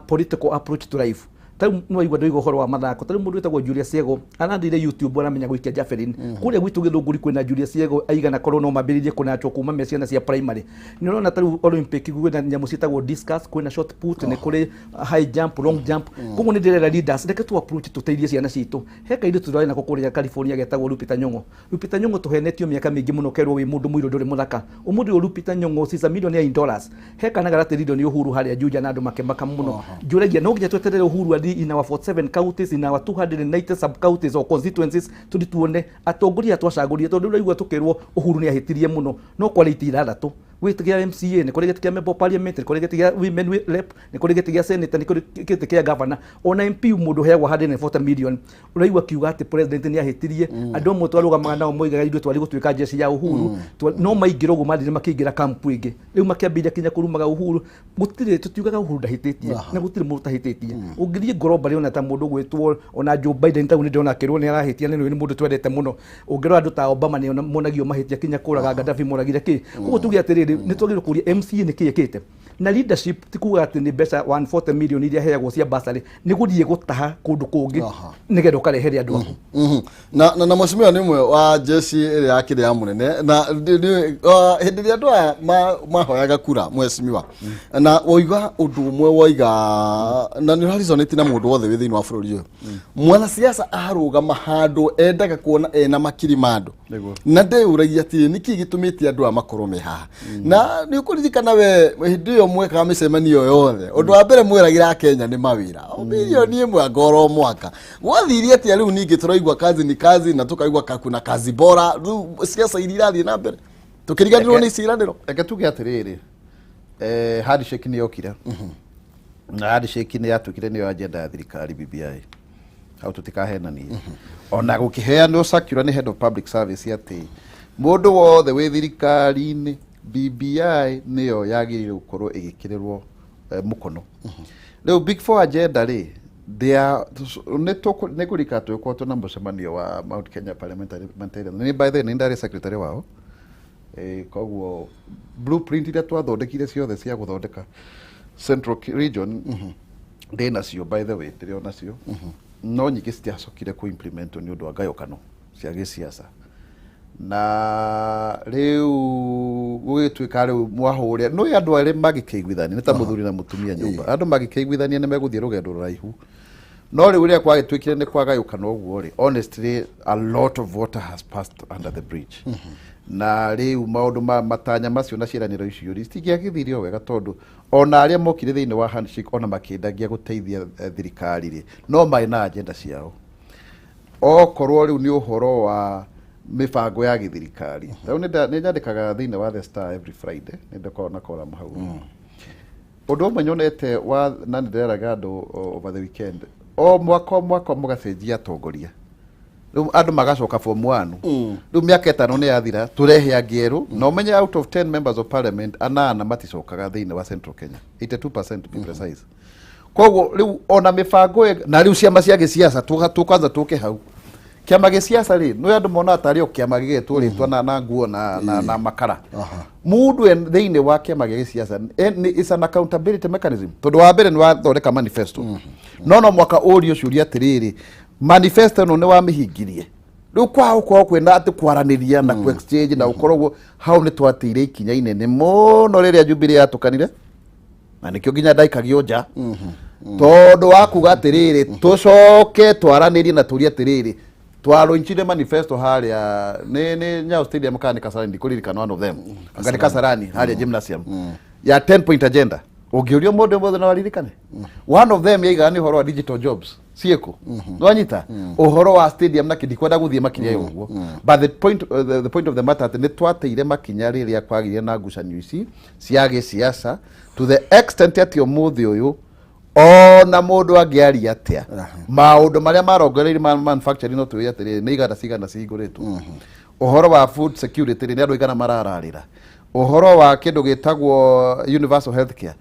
political approach to life. Ta rĩu nĩwaigua ndoiga ũhoro wa mathako, ta rĩu mũndũ wĩtagwo Julius Yego arathire YouTube, aramenya gũikia javelin. Kũrĩa gwitũ Gĩthũngũri kwĩna Julius Yego aigana korwo no mambĩrĩrie kũnachwo kuma me ciana cia primary. Nĩ ũrona ta rĩu Olympic kwĩna nyamũ ciĩtagwo discus, kwĩna shot put, nĩ kũrĩ high jump, long jump. Koguo nĩ ndĩrera leaders, reke tu approach tũteithie ciana citũ. He kairĩtu tũrarĩ nako kũrĩa California getagwo Lupita Nyong'o. Lupita Nyong'o tũhenetio mĩaka mĩingĩ mũno, kerwo wĩ mũndũ mũirũ ndũrĩ mũthaka. Ũmũthĩ ũyũ Lupita Nyong'o she's a millionaire in dollars. He kana garatĩririo nĩ Uhuru harĩa Juja na andũ makĩmaka mũno. Njũragia no nginya tweterere Uhuru Tũthiĩ in our 47 counties, in our 290 sub counties or constituencies, tũthiĩ tuone atongoria aya twacagũrire, tondũ rĩu ũraigua tũkĩrwo Uhuru nĩ ahĩtirie mũno, no kwarĩ itĩ ithathatũ gwĩ gĩtĩ kĩa MCA, nĩ kũrĩ gĩtĩ kĩa member of parliament, nĩ kũrĩ gĩtĩ kĩa women rep, nĩ kũrĩ gĩtĩ gĩa senator, nĩ kũrĩ gĩtĩ kĩa governor, ona MP mũndũ ũheagwo 140 million. Ũraigua akiuga atĩ president nĩ ahĩtirie. Andũ amwe twarũgamaga nao moigaga ithuĩ twarĩ gũtuĩka jeshi ya Uhuru, no maingĩra ũguo mathire makĩingĩra kampu ĩngĩ, rĩu makĩambĩrĩria kinya kũrumaga Uhuru. Gũtirĩ, tũtiugaga Uhuru ndahĩtĩtie, na gũtirĩ mũndũ ũtahĩtĩtie. Ũngĩthiĩ globally, ona ta mũndũ gwĩtwo ona Joe Biden tau nĩ ndĩrona akĩrwo nĩ arahĩtia, nĩ mũndũ twendete mũno. Ũngĩrora andũ ta Obama nĩ monagio mahĩtia, kinya kũraga Gaddafi moragire kĩ. Koguo tuge atĩrĩrĩ, nĩ twagĩrĩirwo kũria MCA nĩ kĩ ĩkĩte na leadership. Ti kuga atĩ nĩ mbeca 140 million iria heagwo cia bursary, nĩ gũthiĩ gũtaha kũndũ kũngĩ nĩgetha ũkarehere andũ aku. Na mheshimiwa nĩ ũmwe wa jeshi ĩrĩa yakĩrĩ ya mũnene na hĩndĩ ĩrĩa andũ aya mahoyaga kura, mheshimiwa, na woiga ũndũ ũmwe woiga na nĩ ũraresonate na mũndũ wothe wĩ thĩinĩ wa bũrũri ũyũ, mwanasiasa arũgama handũ endaga kuona ena makiri ma andũ. Na ndeyũragia atĩrĩ, nĩkĩ gĩtũmĩte andũ aya makorwo me haha? Na nĩ ũkũririkana we hĩndĩ ĩyo mwekaga mĩcemanio yothe, ũndũ wa mbere mwĩragĩra Akenya nĩ mawĩra o 1 milioni ngoro o mwaka. Gwathirie atĩa rĩu ningĩ tũraigua kazi ni kazi na tũkaigua kuna kazi bora? Rĩu ciaca iria irathiĩ na mbere tũkĩriganĩrwo nĩ ciĩranĩro. Reke tuge atĩrĩrĩ, handshake nĩ yokire, na handshake nĩ yatuĩkire nĩyo agenda ya thirikari BBI. Hau tũtikahenanie. Ona gũkĩheanwo circular nĩ head of public service atĩ mũndũ wothe wĩ thirikari-inĩ, BBI nĩyo yagĩrĩire gũkorwo ĩgĩkĩrĩrwo mũkono. Rĩu Big Four agenda rĩ, nĩ ngũrika tũgĩkorwo twĩna mũcemanio wa Mount Kenya Parliamentarian. Nĩ by the way nĩ ndarĩ secretary wao. Koguo blueprint iria twathondekire ciothe cia gũthondeka Central Region ndĩ nacio, by the way ndĩrĩ o nacio, no nyingĩ citiacokire kũ implement nĩ ũndũ wa ngayũkano cia gĩsiasa. Na rĩu gũgĩtuĩka rĩu mwahũrĩa nĩ andũ arĩa mangĩkĩiguithania nĩ ta mũthuri na mũtumia nyũmba, andũ mangĩkĩiguithania nĩ megũthiĩ rũgendo rũraihu. No rĩu rĩrĩa kwagĩtuĩkire nĩ kwagayũkana ũguo rĩ, honestly a lot of water has passed under the bridge. Na rĩu maũndũ ma matanya macio na ciĩranĩro icio rĩ, citingĩagĩthire o wega, tondũ ona arĩa mokire thĩinĩ wa handshake ona makĩendagia gũteithia thirikari rĩ, no marĩ na agenda ciao. Okorwo rĩu nĩ ũhoro wa mĩbango ya gĩthirikari, rĩu nĩ nyandĩkaga thĩinĩ wa The Star every Friday, nĩ ndakoragwo na column hau. Ũndũ ũmwe nyonete wa na nĩ ndĩreraga andũ over the weekend, o mwaka o mwaka mũgacenjia atongoria, rĩu andũ magacoka form one. Rĩu mĩaka 5 nĩ yathira, tũrehe angĩ erũ. Na ũmenye out of 10 members of parliament, anana maticokaga thĩinĩ wa Central Kenya, 82% to be precise. Koguo rĩu ona mĩbango na rĩu ciama cia gĩsiasa, tũkwanza tũke hau kĩama gĩsiasa rĩ, nĩ andũ monaga tarĩ o kĩama gĩgetwo rĩtwa na nguo na makara. Mũndũ thĩinĩ wa kĩama gĩa gĩsiasa nĩ is an accountability mechanism, tondũ wa mbere nĩ wathondeka manifesto, no mwaka ũrio ciũria atĩrĩrĩ, manifesto ĩno nĩ wamĩhingirie? Rĩu kwaga gũkorwo kwĩna atĩ kwaranĩria na ku exchange na gũkorwo hau, nĩ twateire ikinya inene mũno rĩrĩa Jubilee yatũkanire, na nĩkĩo nginya ndaikagio nja, tondũ wa kuga atĩrĩrĩ, tũcoke twaranĩrie na tũrie atĩrĩrĩ, twarũnchire manifesto harĩa nĩ Nyayo Stadium kana nĩ Kasarani, ndikũririkana, one of them, anga nĩ Kasarani harĩa gymnasium, ya 10 point agenda. Ũngĩũrio mũndũ ũmwe no aririkane one of them yaigaga nĩ ũhoro wa digital jobs ciĩkũ, nwanyita ũhoro wa stadium na kĩndikwenda gũthiĩ makinya ya ũguo. But the point of the matter atĩ nĩ twateire makinya rĩrĩa kwagĩire na ngucanio ici cia gĩsiasa, to the extent atĩ ũmũthĩ ũyũ ona mũndũ angĩaria atĩa maũndũ marĩa marongoreirie ma manufacturing, no tuge atĩrĩrĩ, nĩ iganda cigana cihingũrĩtwo? Ũhoro wa food security rĩ, nĩ andũ aigana marararĩra? Ũhoro wa kĩndũ gĩtagwo universal health care,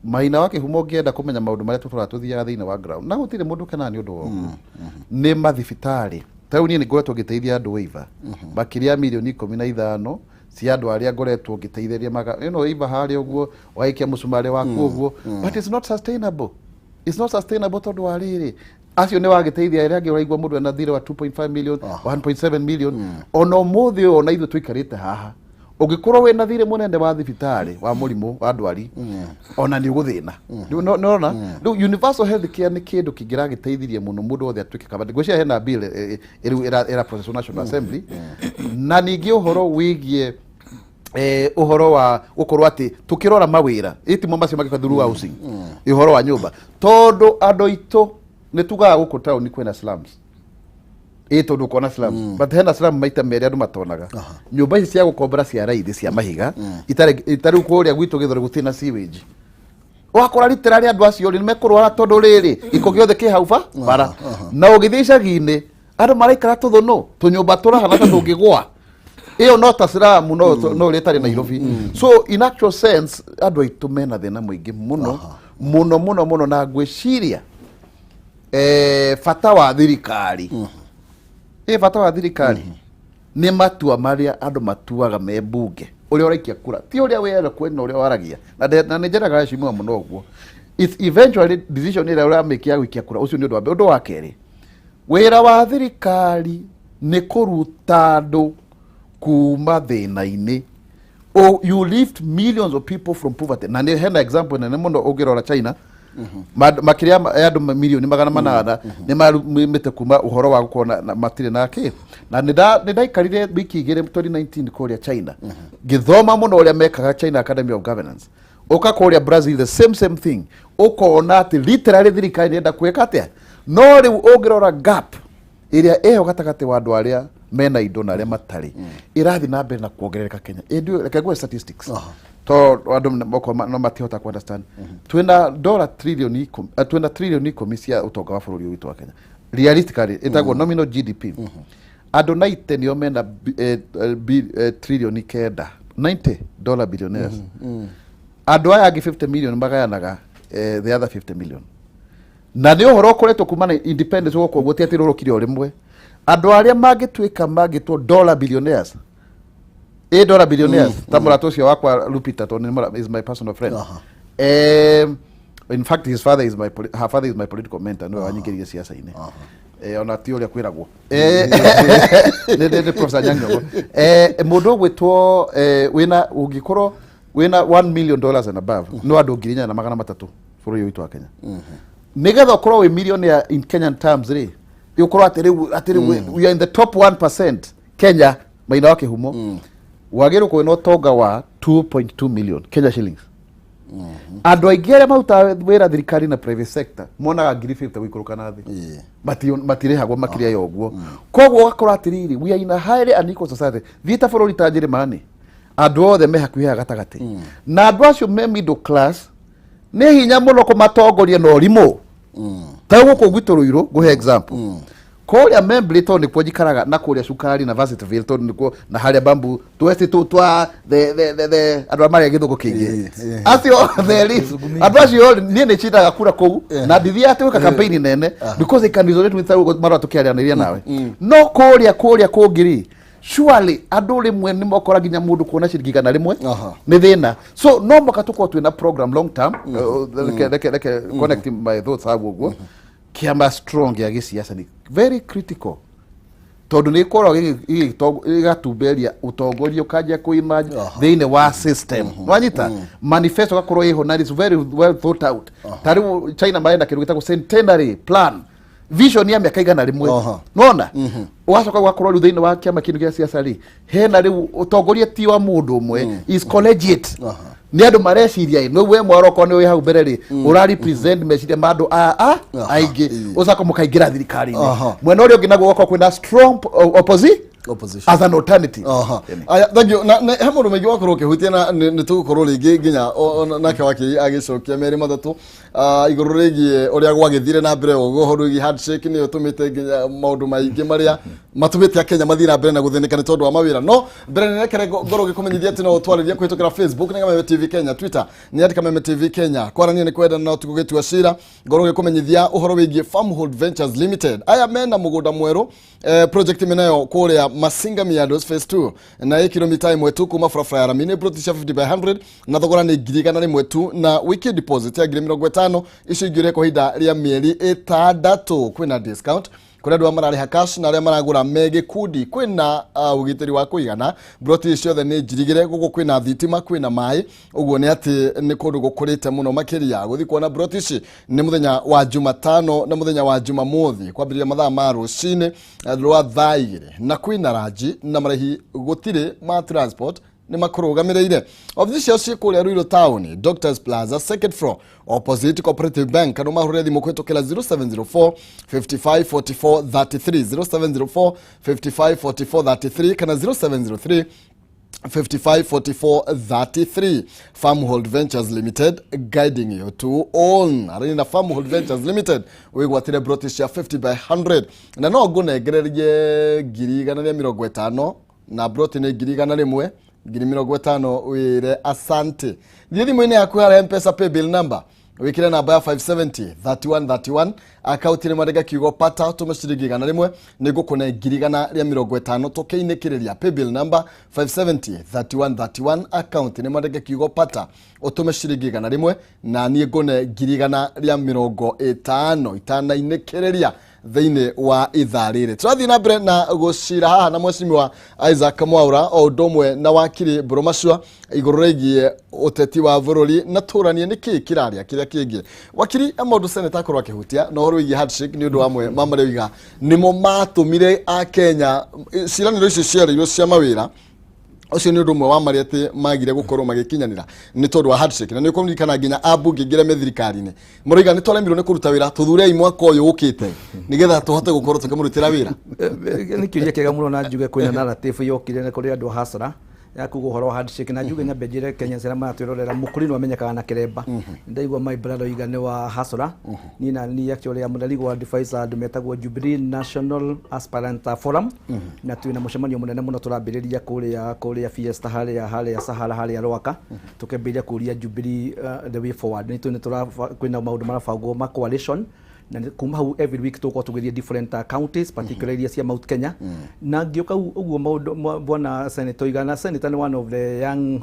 Maina wa Kĩhumo, ũngĩenda kũmenya maũndũ marĩa tũtũraga tũthiaga thĩinĩ wa ground na gũtirĩ mũndũ ũkenaga nĩ ũndũ wa ũguo, nĩ mathibitarĩ. Ta rĩu niĩ nĩ ngoretwo ngĩteithia andũ waiver makĩria ya 15 mirioni cia andũ arĩa ngoretwo ngĩteithĩrĩria maga you know, waiver harĩa ũguo, ũgaikia mũcumarĩ waku ũguo, but it's not sustainable, it's not sustainable, tondũ wa rĩrĩ, acio nĩ wagĩteithia, arĩa angĩ ũraigua mũndũ ena thirĩ wa 2.5 million, 1.7 million. Ona ũmũthĩ ũyũ ona ithuĩ tũikarĩte haha, ũngĩkorwo wĩna thirĩ mũnene wa thibitarĩ wa mũrimũ wa ndwari, ona nĩ ũgũthĩna. Rĩu nĩũrona rĩu universal health care nĩ kĩndũ kĩngĩragĩteithirie mũno mũndũ wothe atuĩke covered. Ngwĩciria hena bill rĩu ĩra process National Assembly. Na ningĩ ũhoro wĩgiĩ Ũhoro wa gũkorwo atĩ tũkĩrora mawĩra ĩtimo macio magĩka through housing, ũhoro wa nyũmba, tondũ andũ aitũ nĩ tugaga gũkũ taũni kwĩna slums, ĩ tondũ ũkona slums, but hena slum maita merĩ andũ matonaga. Nyũmba ici cia gũkombora cia raithi cia mahiga itarĩ itarĩ kũrĩa gwitũ Gĩthũri gũtirĩ na sewage, wakora literally andũ acio rĩ nĩmekũrwara tondũ rĩrĩ gĩko gĩothe kĩ hau ba bara. Na ũgĩthiĩ icagi-inĩ andũ maraikara tũthũnũ tũnyũmba tũrahana ta tũngĩgũa, ĩyo no ta slum, no ũrĩa ĩtarĩ Nairobi. So in actual sense andũ aitũ mena thĩna mũingĩ mũno mũno mũno mũno, na ngwĩciria bata wa thirikari, bata wa thirikari nĩ matua marĩa andũ matuaga me mbunge, ũrĩa ũraikia kura ti ũrĩa wĩra kwena ũrĩa waragia, na nĩ njeraga heshimiwa mũno ũguo. It's eventually decision ĩrĩa ũramĩkia ya gũikia kura. Ũcio nĩ ũndũ wa mbere. Ũndũ wa kerĩ, wĩra wa thirikari nĩ kũruta andũ kuma thĩna-inĩ. Oh, you lift millions of people from poverty, na nĩ hena example nene mũno ũngĩrora China. Makĩria ya andũ milioni 800 nĩ marumĩte kuma ũhoro wa gũkorwo na matirĩ na kĩ. Na nĩ ndaikarire wiki 2 2019 kũrĩa China ngĩthoma mũno ũrĩa mekaga, China Academy of Governance. Ũka kũrĩa Brazil, the same same thing, ũkona atĩ literally thirikari nĩ ĩrenda gwĩka atĩa. No rĩu ũngĩrora gap ĩrĩa ĩho gatagatĩ wa andũ arĩa mena indo na arĩa matarĩ ĩrathiĩ na mbere na kuongerereka Kenya. Ĩndĩ reke nguhe statistics to andũ no matihota ku understand. Twĩna dola 10 trillion, twĩna 10 trillion cia ũtonga wa bũrũri ũyũ witũ wa Kenya, realistically ĩtagwo nominal GDP. Andũ 90 nĩo mena 9 trillion, 90 dollar billionaires. Andũ aya angĩ 50 million magayanaga the other 50 million, na nĩ ũhoro ũkoretwo kuma na independence gũkũ ũguo, ti atĩ rũrũkire o rĩmwe. Andũ arĩa mangĩtuĩka mangĩtwo dollar billionaires, ĩ dollar billionaires ta mũrata ũcio wakwa Lupita, tondũ is my personal friend. In fact his father is my her father is my political mentor, nĩwe wanyingĩrire siasa-inĩ. Ona ti ũrĩa kwĩragwo. Nĩ Professor Anyang' Nyong'o. Mũndũ ũgwĩtwo wĩna ũngĩkorwo wĩna $1 million and above no andũ 4,300 bũrũri ũyũ witũ wa Kenya. Nĩgetha ũkorwo wĩ millionaire in Kenyan terms rĩ, ũkorwo atĩ rĩu we are in the top 1% Kenya, maina wa kĩhumo, wagĩrĩirwo kwĩna ũtonga wa 2.2 million Kenya shillings. Andũ aingĩ arĩa marutaga wĩra thirikari na private sector monaga ngiri 50 gũikũrũka na thĩ. Matirĩhagwo makĩria ya ũguo. Koguo ũgakora atĩrĩrĩ, we are in a highly unequal society. Thiĩ ta bũrũri ta Njĩrĩmani, andũ othe me hakuhĩ haha gatagatĩ, na andũ acio me middle class nĩ hinya mũno kũmatongoria na ũrimũ. Ta gũkũ gwitũ Rũirũ, ngũhe example, kũrĩa Membley tondũ nĩkuo njikaraga, na kũrĩa Cukari na Varsity tondũ nĩkuo, na harĩa Bambu twesti tu twa the andũ arĩa marĩa gĩthũngũ kĩingĩ acio the elite, andũ acio niĩ nĩ cindaga kura kũu na ndithiaga atĩ gwĩka campaign nene because they can resonate with marĩa tũkĩaranĩria nawe. No kũrĩa kũngĩ rĩ, surely andũ rĩmwe nĩ mokora nginya mũndũ kuona ciringi 100 nĩ thĩna. So no mũhaka tũkorwo twĩna program long term. Reke connect my thoughts hau ũguo. Kĩama strong gĩa gĩsiasa nĩ very critical tondũ nĩ ĩkoragwo ĩgatumberia ũtongoria ũkanjia kũ thĩinĩ wa system. Wanyita manifesto gakorwo ĩho na is very well thought out. Ta rĩu China marenda kĩndũ gĩtagwo centenary plan, vision ya mĩaka 100. Nona ũgacoka ũgakorwo rĩu thĩinĩ wa kĩama kĩndũ gĩa siasa rĩ, hena rĩu ũtongoria ti wa mũndũ ũmwe, is collegiate, nĩ andũ mareciria. Ĩ nĩ we mwaro okorwo nĩ wĩ hau mbere rĩ, ũra represent meciria ma andũ a aingĩ, ũcoka mũkaingĩra thirikari-inĩ. Mwena ũrĩa ũngĩ naguo gũkorwo kwĩna strong Opposition. as an alternative. Aya, thank you. Na he maũndũ maingĩ wakorwo ũkĩhutia, na nĩ tũgũkorwo rĩngĩ nginya nake wakiri agĩcokia merĩ matatũ igũrũ rĩgiĩ ũrĩa gwagĩthire na mbere ũguo. Ũhoro wĩgiĩ handshake nĩyo ĩtũmĩte nginya maũndũ maingĩ marĩa matũmĩte Akenya mathiĩ na mbere na gũthĩnĩka nĩ tondũ wa mawĩra. No mbere nĩ rekere ngorwo ngĩkũmenyithia atĩ no ũtwarĩrie kũhĩtũkĩra Facebook nĩ Kameme TV Kenya, Twitter nĩ @KamemeTV Kenya. Kwarania nĩ kwendana no tũgũgĩtua cira. Ngorwo ngĩkũmenyithia ũhoro wĩgiĩ Farmhold Ventures Limited, aya mena mũgũnda mwerũ, project menayo kũrĩa Masinga Miados phase 2, na ĩ kilomita 1 tu kuma barabara ya rami. Nĩ plot cia 50 by 100 na thogora nĩ 100,000 tu, na wiki deposit ya 50,000, icio ingĩ ũrĩha kwa ihinda rĩa mĩeri 6. Kwĩna discount kũrĩ andũ arĩa mararĩha cash na arĩa maragũra me gĩkundi. Kwĩna ũgitĩri wa kũigana. Broti ici ciothe nĩ njirigĩre. Gũkũ kwĩna thitima, kwĩna maĩ, ũguo nĩ atĩ nĩ kũndũ gũkũrĩte mũno makĩria. Gũthiĩ kuona broti ici nĩ mũthenya wa Jumatano na mũthenya wa Jumamothi kwambĩrĩria mathaa ma rũcinĩ rwa thaa 2, na kwĩna ranji na marĩhi gũtirĩ ma transport. Nĩ makũrũgamĩrĩire. Obici ciao ciĩ kũrĩa Ruiru Town, Doctors Plaza, second floor, opposite Cooperative Bank, kana ũmahũrĩre thimũ kũhĩtũkĩra 0704 55 44 33, 0704 55 44 33 kana 0703 55 44 33. Farmhold Ventures Limited, guiding you to own. Arĩ na Farmhold Ventures Limited wĩgwatĩre broti cia 50 by 100 na no ngũnengererie 150,000 na broti nĩ 100,000, 50,000 wĩre asante. Thiĩ thimũ-inĩ yaku harĩa Mpesa paybill number, wikire namba ya 570 31 31, akaunti nĩ mwandĩka kiugo "pata", tũme ciringi 100, nĩ ngũkũne 150,000 tũkĩinĩkĩrĩria. Paybill number 570 31 31, akaunti nĩ mwandĩka kiugo "pata", ũtũme ciringi 100 na niĩ ngũne 150,000 itanainĩkĩrĩria thĩinĩ wa ithaa rĩrĩ. Tũrathiĩ na mbere na gũcira haha na Mheshimiwa Isaac Mwaura o ũndũ ũmwe na wakiri Mbũrũ Macua igũrũ rĩgiĩ ũteti wa bũrũri na tũranie nĩ kĩĩ kĩrarĩa kĩrĩa kĩngĩ. Wakiri, maũndũ seneta akorwo akĩhutia na ũhoro wĩgiĩ handshake nĩ ũndũ wamwe ma marĩa oiga nĩmo matũmire Akenya ciĩranĩro icio ciarĩirwo cia mawĩra. Ũcio nĩ ũndũ ũmwe wa marĩa atĩ magire gũkorwo magĩkinyanĩra nĩ tondũ wa handshake, na nĩ ũkũririkana nginya ambunge ingĩ arĩa me thirikari-inĩ mũroiga nĩ twaremirwo nĩ kũruta wĩra, tũthurei mwaka ũyũ ũkĩte nĩgetha tũhote gũkorwo tũkĩmũrutĩra wĩra. Nĩ kĩũria kĩega mũno, na njuge kwĩna narrative yokire na kũrĩ andũ a hasara ya kuga ũhoro wa handshake, na njuge nyambe njĩre Kenyans arĩa maratwĩrorera mũkũrinũ amenyekaga na kĩremba. Ndaigua my brother oiga nĩ wa hasara. Niĩ na niĩ actually am the legal advisor andũ metagwo Jubilee National Aspirant Forum, na twĩna mũcemanio mũnene mũno tũrambĩrĩria kũrĩa Fiesta harĩa Sahara harĩa Rwaka, tũkĩambĩrĩria kũria Jubilee the way forward. Nĩ tũra kwĩna maũndũ marabangwo ma coalition, na kuma hau every week tũgũkorwo tũgĩthiĩ different counties, particularly iria cia Mount Kenya. Na ngĩũka ũguo maũndũ bwana senator oiga, senator nĩ one of the young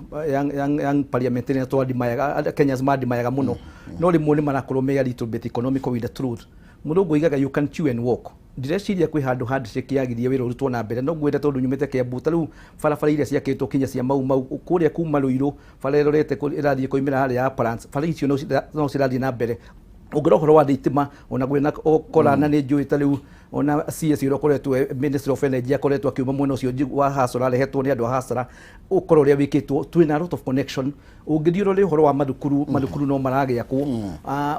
parliamentarians twandimayaga, Kenyans mandimayaga mũno, no rĩmwe nĩ marakorwo me a little bit economical with the truth. Mũrũngũ oigaga you can chew and walk. Ndireciria kwĩ handũ handshake yagirie wĩra ũrutwo na mbere. No ngwĩre tondũ nyumĩte Kiambu, ta rĩu barabara iria ciakĩtwo kinya cia Mau Mau kũrĩa kuma Ruiru, bara ĩrorete ĩrathiĩ kũimĩra harĩa Uplands, bara icio no cirathiĩ na mbere. Ũngĩrora ũhoro wa thitima, ona gwĩna ũkora na nĩ njũĩ ta rĩu ona CS ũrĩa ũkoretwo Ministry of Energy akoretwo akiuma mwena ũcio wa hasara, arehetwo nĩ andũ a hasara, ũkorwo ũrĩa wĩkĩtwo twĩna a lot of connection. Ũngĩthiĩ ũrore ũhoro wa mathukuru, mathukuru no maragĩakwo.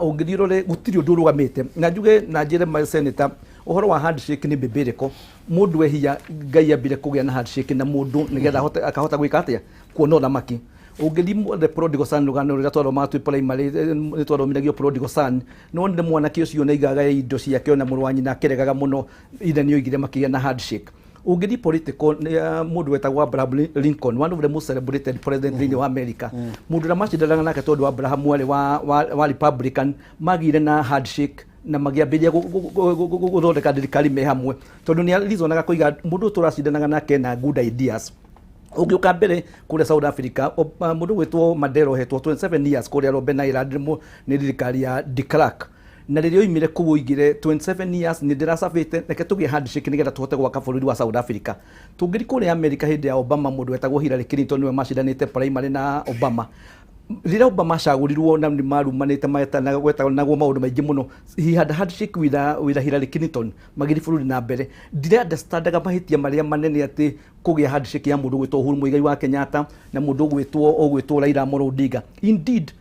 Ũngĩthiĩ ũrore gũtirĩ ũndũ ũrũgamĩte, na njuge na njĩre ma senator ũhoro wa handshake nĩ biblical. Mũndũ ehia, Ngai ambire kũgĩa na handshake na mũndũ nĩgetha ahote akahota gwĩka atĩa kuona ũthamaki. Ũngĩthiĩ The Prodigal Son, rũgano rũrĩa twathomaga twĩ primary, nĩ twathomithagio Prodigal Son, no nĩ mwanake ũcio nĩ aigaga indo ciake, ona mũrũ wa nyina akĩregaga mũno, ithe nĩ oigire makĩgĩa na handshake. Ũngĩthiĩ political, mũndũ wetagwo Abraham Lincoln, one of the most celebrated president thĩinĩ wa America, mũndũ ũrĩa macindanaga nake, tondũ Abraham warĩ wa Republican, magire na handshake na magĩambĩrĩria gũthondeka thirikari me hamwe, tondũ nĩ reasonaga kũiga mũndũ ũyũ tũracindanaga nake na good ideas. Ũngĩũka mbere kũrĩa South Africa, mũndũ gwĩtwo Mandela ohetwo 27 years kũrĩa Robben Island nĩ thirikari ya de Klerk, na rĩrĩa oimire kũu oigire, "27 years nĩ ndĩracabĩte, reke tũgĩe handshake nĩgetha tũhote gwaka bũrũri wa South Africa." Tũngĩthiĩ kũrĩa America hĩndĩ ya Obama, mũndũ wetagwo Hillary Clinton nĩwe macindanĩte primary na Obama. Rĩrĩa Obama acagũrirwo na nĩ marumanĩte gwetanagwo maũndũ maingĩ mũno, he had a handshake with a Hillary Clinton, magĩthiĩ bũrũri na mbere. Ndire understandaga mahĩtia marĩa manene atĩ kũgĩa handshake ya mũndũ gwĩtwo Uhuru Muigai wa Kenyatta na mũndũ ũgwĩtwo Raila Amolo Odinga. Indeed,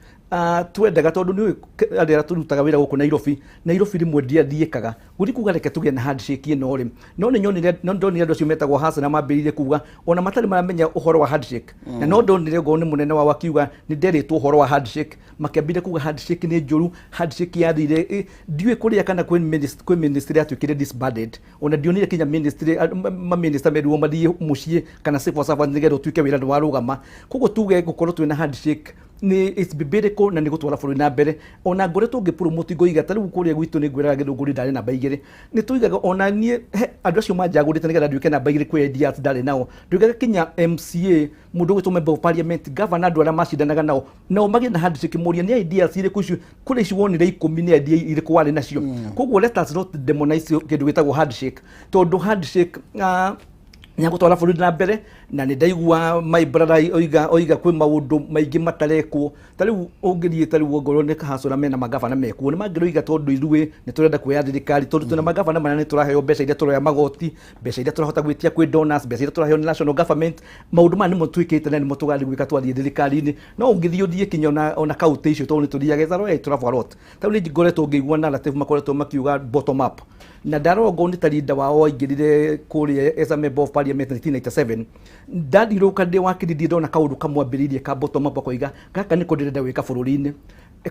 twendaga tondũ nĩ arĩa tũrutaga wĩra gũkũ Nairobi, Nairobi rĩmwe ndiathiĩkaga gũthiĩ kuga reke tũgĩe na handshake ĩno rĩ, no nĩ nyonire, no ndonire andũ acio metagwo hasa na mambĩrĩirie kuga ona matarĩ maramenya ũhoro wa handshake, na no ndonire ngorwo nĩ mũnene wao akiuga nĩ nderĩtwo ũhoro wa handshake, makĩambĩrĩria kuga handshake nĩ njũru, handshake yathire ndiũĩ kũrĩa kana kwĩ ministry yatuĩkire disbanded. Ona ndionire kinya ministry maminista merirwo mathiĩ mũciĩ kana civil servant nĩgetha ũtuĩke wĩra nĩ warũgama. Koguo tuge gũkorwo twĩna handshake nĩ it's biblical na nĩ gũtwara bũrũri na mbere. Ona ngoretwo ngĩ ngoiga ta rĩu kũrĩa gwitũ nĩ ngwĩraga Gĩthũngũri ndarĩ namba 2, nĩ tũigaga ona niĩ he andũ acio manjagũrĩte nĩgetha nduĩke namba 2 kwĩ ideas ndarĩ nao, nduĩkaga kinya MCA, mũndũ ũgwĩtwo member of parliament, governor, andũ arĩa macindanaga nao nao magĩe na handshake, mũrie nĩ ideas irĩkũ icio kũrĩ icio wonire 10, nĩ idea irĩkũ warĩ nacio. Koguo let us not demonize kĩndũ gĩtagwo handshake, tondũ handshake Nĩ agũtwara bũrũri na mbere. Na nĩ ndaigua my brother oiga kwĩ maũndũ maingĩ matarekwo. Ta rĩu ũngĩthiĩ, ta rĩu ongorwo nĩ kahacũra mena magavana mekuo, nĩ mangĩroiga tondũ ithuĩ nĩ tũrenda kuoya thirikari, tondũ twĩna magavana marĩa nĩ tũraheo mbeca iria tũroya magoti, mbeca iria tũrahota gwĩtia kwĩ donors, mbeca iria tũraheo nĩ national government, maũndũ maya nĩmo twĩkĩte na nĩmo tũgathiĩ gwĩka twathiĩ thirikari-inĩ. No ũngĩthiĩ ũthiĩ kinya ona kaunti icio, tondũ nĩ tũthiaga Ĩtharũ travel a lot. Ta rĩu nĩ ngoretwo ngĩigua narrative makoretwo makiuga bottom up, na ndarongo nĩ ta leader wao waingĩrire kũrĩa as a member of parliament 1997. Ndathiũrũrũka ndĩ wakiri, ndirĩ ndona kaũndũ kamwambĩrĩirie ka bottom up akoiga gaka nĩko ndĩrenda gwĩka bũrũri-inĩ.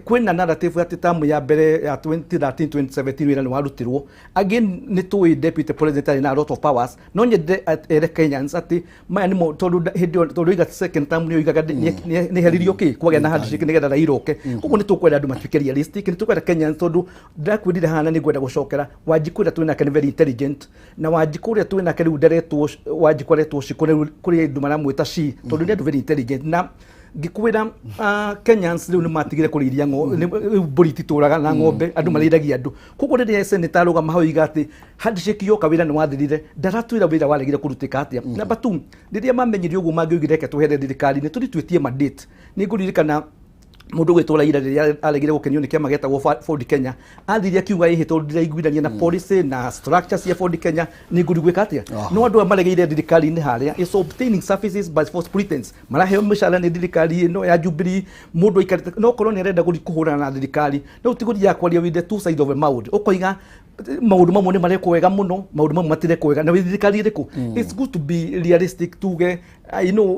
Kwĩna narrative atĩ tamu ya mbere ya 2013 2017 wĩra nĩ warutirwo. Again, nĩ tũĩ deputy president arĩ na a lot of powers. No nyende ere Kenyans atĩ maya nĩmo, tondũ hĩndĩ ĩyo, tondũ oiga second term nĩ oigaga nĩ heririo kĩ kwagĩa na handshake nĩgetha Raila oke. Koguo nĩ tũkwenda andũ matuĩke realistic, nĩ tũkwenda Kenyans, tondũ ndakwĩrire haha na nĩ ngwenda gũcokera Wanjikũ ũrĩa twĩ nake nĩ very intelligent, na Wanjikũ ũrĩa twĩ nake rĩu ndaretwo Wanjikũ, aretwo Shiko. Rĩu kũrĩ andũ maramwĩta shi tondũ nĩ andũ very intelligent. Na ngĩkwĩra Kenyans rĩu nĩ matigire kũrĩithia rĩu mbũri ititũraga na ng'ombe, andũ marĩithagia andũ. Koguo rĩrĩa senator arũgama hau oiga atĩ handshake yoka wĩra nĩ wathirire, ndaratwĩra wĩra waregire kũrutĩka atĩa. Number two, rĩrĩa mamenyire ũguo mangĩoigire reke twehere thirikari-inĩ tũthiĩ twĩtie mandate. Nĩ ngũririkana mũndũ ũgwĩtwo Raila rĩrĩa aregire gũkenio nĩ kĩama gĩetagwo Ford Kenya, athire akiuga ĩhĩ tondũ ndiraiguithania na policy na structure cia Ford Kenya, nĩ ngũthiĩ gwĩka atĩa. No andũ aya maregeire thirikari-inĩ harĩa is obtaining services by false pretense, maraheo mĩcara nĩ thirikari ĩno ya Jubilee. Mũndũ aikarĩte no korwo nĩ arenda gũthiĩ kũhũrana na thirikari, no ti gũthiaga kwaria with the two sides of the mouth, ũkoiga maũndũ mamwe nĩ marekwo wega mũno, maũndũ mamwe matirekwo wega. Na wĩ thirikari ĩrĩkũ? It's good to be realistic. Tuge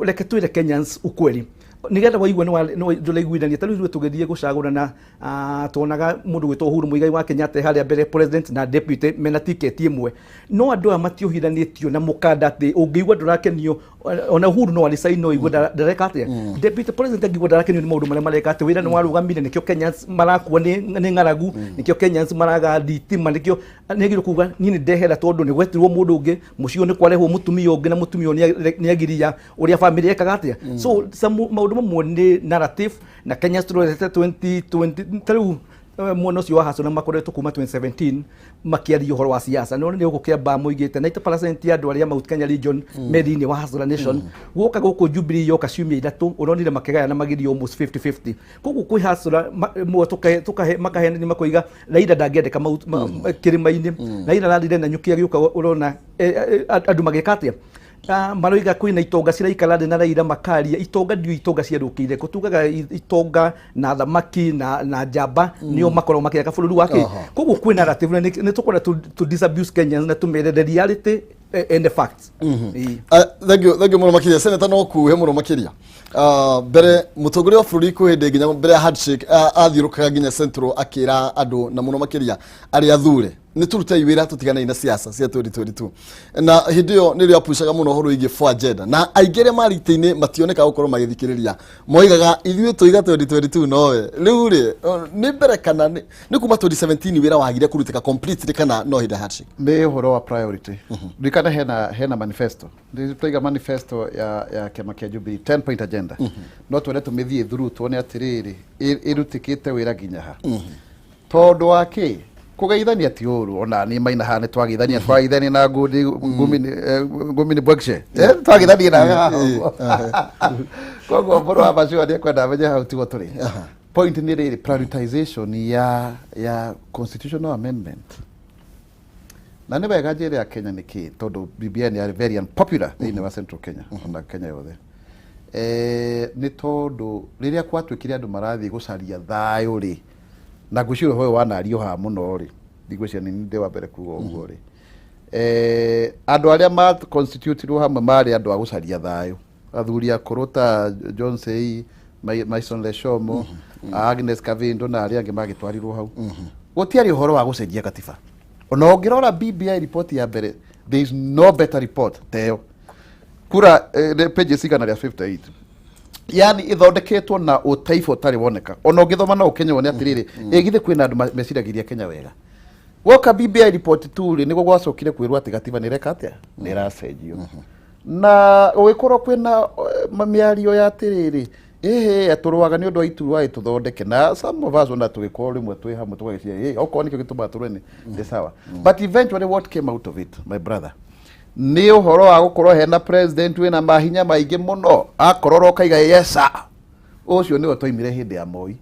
reke twĩre Kenyans ukweli nigetha waigua nĩ ndũraiguithania. Ta rĩu ithuĩ tũgĩthiĩ gũcagũrana, tuonaga mũndũ gwĩtwo Uhuru Muigai wa Kenyatta harĩa mbere, president na deputy mena tiketi ĩmwe, no andũ aya matiohithanĩtio na mũkanda atĩ ũngĩigua ndũrakenio, ona Uhuru no aricain, no igue ndareka atĩa. Deputy president angĩigua ndarakenio nĩ maũndũ marĩa mareka, atĩ wĩra nĩ warũgamire, nĩkĩo Kenyans marakua nĩ ng'aragu, nĩkĩo Kenyans maraga thitima, nĩkĩo nĩagĩrĩirwo kuga niĩ nĩ ndehera, tondũ nĩ gwetirwo mũndũ ũngĩ mũciĩ ũyũ, nĩ kwarehwo mũtumia ũngĩ na mũtumia ũyũ nĩ agiria ũrĩa family ekaga atĩa. So some maũndũ mamwe nĩ narrative na Kenya tũrorete 2020. Ta rĩu mwena ũcio wa Hassan makoretwo kuma 2017 makĩaria ũhoro wa siasa, no nĩ gũkũ Kĩambaa moigĩte 90% ya andũ arĩa Mount Kenya region me thĩinĩ wa Hustler Nation. Gũka gũkũ Jubilee yoka ciumia 3, ũronire makĩgayana magirio almost 50-50. Koguo kwĩ Hustler mwe tũkahe makahenania makoiga Raila ndangĩendeka kĩrĩma-inĩ. Raila arathire na nyuki agĩũka, ũrona andũ magĩka atĩa? Maroiga kwĩna itonga ciraikara thĩ na Raila makaria itonga ndio itonga ciarũkĩire kũ tugaga itonga na thamaki na njamba nĩo makoragwo makĩaka bũrũri wa kĩ. Koguo kwĩ narrative na nĩ tũkwenda to disabuse Kenyans na tũmere the reality and the facts. Ĩĩ. Thank you, thank you mũno makĩria, senator. No kuhe mũno makĩria. Mbere mũtongoria wa bũrũri kwĩ hĩndĩ nginya mbere ya handshake athiũrũkaga nginya Central akĩra andũ na mũno makĩria arĩa athure nĩ tũrutei wĩra tũtiganei na siasa cia 2022, na hĩndĩ ĩyo nĩrĩo apushaga mũno ũhoro wĩgiĩ four agenda, na aingĩ arĩa marĩ itĩ-inĩ mationekaga gũkorwo magĩthikĩrĩria, moigaga ithuĩ tũiga 2022. Nowe rĩu rĩ, nĩ mbere kana nĩ kuma 2017 wĩra wagire kũrutĩka completely kana no hĩndĩ ya handshake? Nĩ ũhoro wa priority. Ririkana hena manifesto. Nĩ twaiga manifesto ya kĩama kĩa Jubilee, 10 point agenda, no twende tũmĩthiĩ through tuone atĩrĩrĩ ĩrutĩkĩte wĩra nginya ha, tondũ wa kĩ kũgeithania ti ũru. Ona niĩ maina haha nĩ twageithania na ngundi ngumi nĩ bwekshe twageithania nawe haha ũguo. Koguo mũndũ wa maciwa nĩ ekwenda amenye hau tiguo tũrĩ. Point nĩ rĩrĩ, prioritization ya constitutional amendment, na nĩ wega njĩre ya Kenya nĩ kĩ, tondũ BBI nĩ very unpopular thĩinĩ wa Central Kenya ona Kenya yothe. Nĩ tondũ rĩrĩa gwatuĩkire andũ marathiĩ gũcaria thayũ rĩ, na ngwĩciria ũhoro ũyũ wanario haha mũno rĩ, ndigwĩciria nĩ ndĩ wa mbere kuga ũguo rĩ, andũ arĩa ma constitutirwo hamwe marĩ andũ a gũcaria thayũ, athuri akũrũ ta John Sei, Mason Leshomo, Agnes Kavindo na arĩa angĩ magĩtwarirwo hau. Gũtiarĩ ũhoro wa gũcenjia katiba. Ona ũngĩrora BBI report ya mbere, there is no better report ta ĩyo. Kura pages 158, yani ithondeketwo na ũtaifa ũtarĩ woneka. Ona ũngĩthoma no ũkenye wone atĩrĩrĩ, ĩ githĩ kwĩna andũ meciragĩria Kenya wega. Woka BBI report tu rĩ, nĩguo gwacokire kwĩrwo atĩ gatiba nĩ ĩreka atĩa, nĩ ĩracenjio, na gũgĩkorwo kwĩna mĩario ya atĩrĩrĩ, ĩhĩ tũrũaga nĩ ũndũ wa iturwa ĩ tũthondeke, na some of us ona tũgĩkorwo rĩmwe twĩ hamwe tũgagĩciria ĩ okorwo nĩkĩo gĩtũmaga tũrũe nĩ sawa. But eventually what came out of it, my brother, Nĩ ũhoro wa gũkorwo hena president wĩna mahinya maingĩ mũno, akorora ũkaiga yes sir. Ũcio nĩwe twaimire hĩndĩ ya Moi,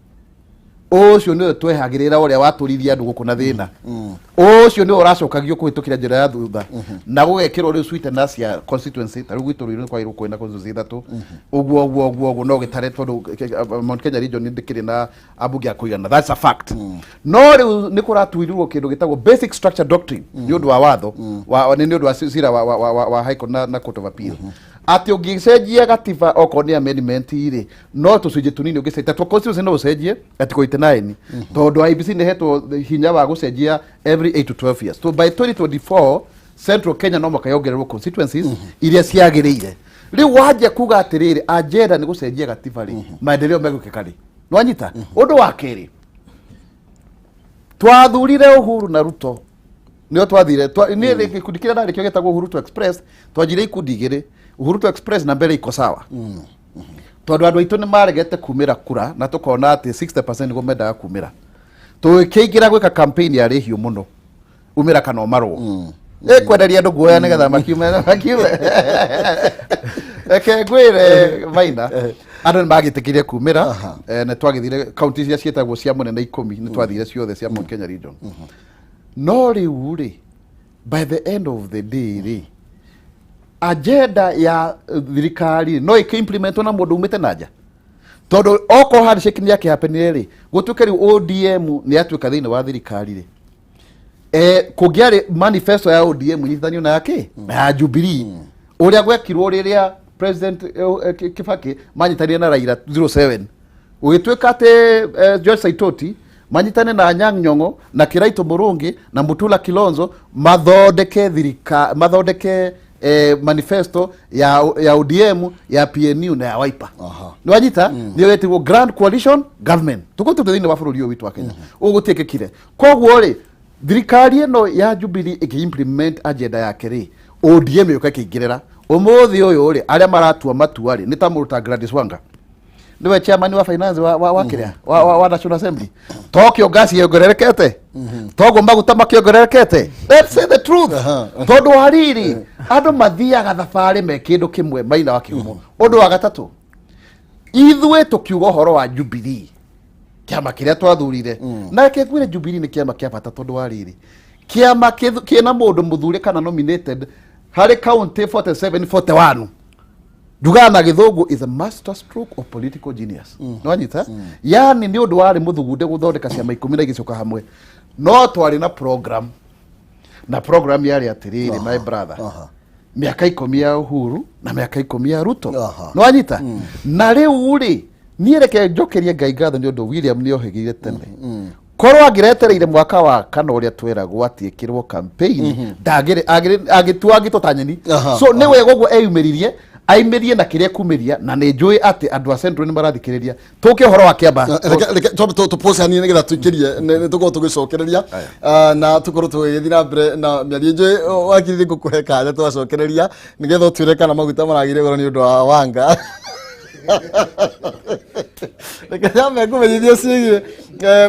ũcio nĩwe twehagĩrĩra ũrĩa watũririe andũ gũkũ na thĩna, ũcio nĩwe ũracokagio kũhĩtũkĩra njĩra ya thutha na gũgekĩrwo rĩu sweeteners cia constituency. Ta rĩu gwitũ Ruiru kwagĩrĩirwo kwĩna constituency ithatũ, ũguo ũguo ũguo ũguo, no gĩtare tondũ Mount Kenya region ndĩkĩrĩ na ambunge a kũigana. That's a fact. No rĩu nĩ kũratuirirwo kĩndũ gĩtagwo basic structure doctrine nĩ ũndũ wa watho nĩ ũndũ wa cira wa High Court na Court of Appeal, atĩ ũngĩcenjia gatiba, okorwo nĩ amendment rĩ, no tũcunjĩ tũnini ũngĩcenjia ta constitution no ũcenjie article 89, tondũ IEBC nĩ hetwo hinya wa gũcenjia every 8 to 12 years. So by 2024 Central Kenya no mũhaka yongererwo constituencies iria ciagĩrĩire. Rĩu wanjia kuga atĩrĩrĩ, agenda nĩ gũcenjia gatiba rĩ, maendeleo megwĩkĩka rĩ? Nĩwanyita? Ũndũ wa kerĩ, twathurire Uhuru na Ruto nĩo twathire niĩ gĩkundi kĩrĩa ndarĩ kĩo gĩtagwo Uhuru to Express. Twanjire ikundi igĩrĩ, Uhuru to Express na Mbere Iko Sawa, tondũ andũ aitũ nĩ maregete kumĩra kura na tũkona atĩ 60% nĩguo mendaga kumĩra. Tũkĩingĩra gwĩka campaign yarĩ hiũ mũno, umĩra kana ũmarwo, ĩkwenderia andũ guoya nĩgetha makiume. Reke ngwĩre Maina, andũ nĩ magĩtĩkĩrie kumĩra. Nĩ twagĩthire kaunti iria ciĩtagwo cia mũnene 10, nĩ twathire ciothe cia Mount Kenya region. No rĩu rĩ, by the end of the day rĩ, agenda ya thirikari no ĩkĩ-implementwo na mũndũ umĩte na nja, tondũ okorwo handshake nĩ yakĩhapenire rĩ, gũtuĩke rĩu ODM nĩ yatuĩka thĩinĩ wa thirikari rĩ, kũngĩarĩ manifesto ya ODM nyitithanio na yake na ya Jubilee, ũrĩa gwekirwo rĩrĩa President Kibaki manyitanire na Raila 07, gũgĩtuĩka atĩ George Saitoti manyitane na Anyang' Nyong'o na Kiraito Murungi na Mutula Kilonzo mathondeke thirika mathondeke manifesto ya ODM, ya PNU na ya Wiper. Nĩ wanyita? Nĩyo yetirwo Grand Coalition Government. Tũkũtũte thĩinĩ wa bũrũri ũyũ witũ wa Kenya ũguo gũtiĩkĩkire. Koguo rĩ, thirikari ĩno ya Jubilee ĩkĩ-implement agenda yake rĩ, ODM yũka ĩkĩingĩrĩra. Ũmũthĩ ũyũ rĩ, arĩa maratua matua rĩ, nĩ ta mũndũ ta Gladys Wanga, niwe chairman wa finance wa kĩrĩa wa National Assembly. Tokyo gas yongererekete, toguo maguta makĩongererekete. Let's say the truth, tondũ wa riri andũ mathiaga thabarĩ me kĩndũ kĩmwe. Maina wa Kĩhumo, ũndũ wa gatatũ, ithuĩ tũkiuga ũhoro wa Jubilee, kĩama kĩrĩa twathurire, na reke ngwĩre, Jubilee nĩ kĩama kĩa bata, tondũ wa rĩrĩ, kĩama kĩna mũndũ mũthure kana nominated harĩ county 47 41, njugaga na gĩthũngũ is a master stroke of political genius. Nĩwanyita? Yani nĩ ũndũ warĩ mũthugunde gũthondeka ciama 10 na igĩcoka hamwe, no twarĩ na program, na program yarĩ atĩrĩrĩ, my brother, mĩaka 10 ya Uhuru na mĩaka 10 ya Ruto. Nĩwanyita? Na rĩu rĩ, niĩ reke njokerie Ngai ngatho nĩ ũndũ William nĩ ohĩgĩire tene. Korwo angĩretereire mwaka wa kana ũrĩa tweragwo atĩ ĩkĩrwo campaign, ndagĩrĩ agĩtua angĩtwo ta nyeni. So nĩ wega ũguo eyumĩririe, aimĩrie na kĩrĩa ekumĩria, na nĩ njũĩ atĩ andũ a Central nĩ marathikĩrĩria. Tũke ũhoro wa kĩamba. Reke twambe tũpause hanini nĩgetha tũikĩrie, nĩ tũkorwo tũgĩcokereria na tũkorwo tũgĩthiĩ na mbere na mĩario. Njũĩ wakiri ngũkũhe kanya twacokereria nĩgetha ũtwĩre kana maguta maragĩire goro nĩ ũndũ wa Wanga. Reke nyambe ngũmenyithie ciĩgiĩ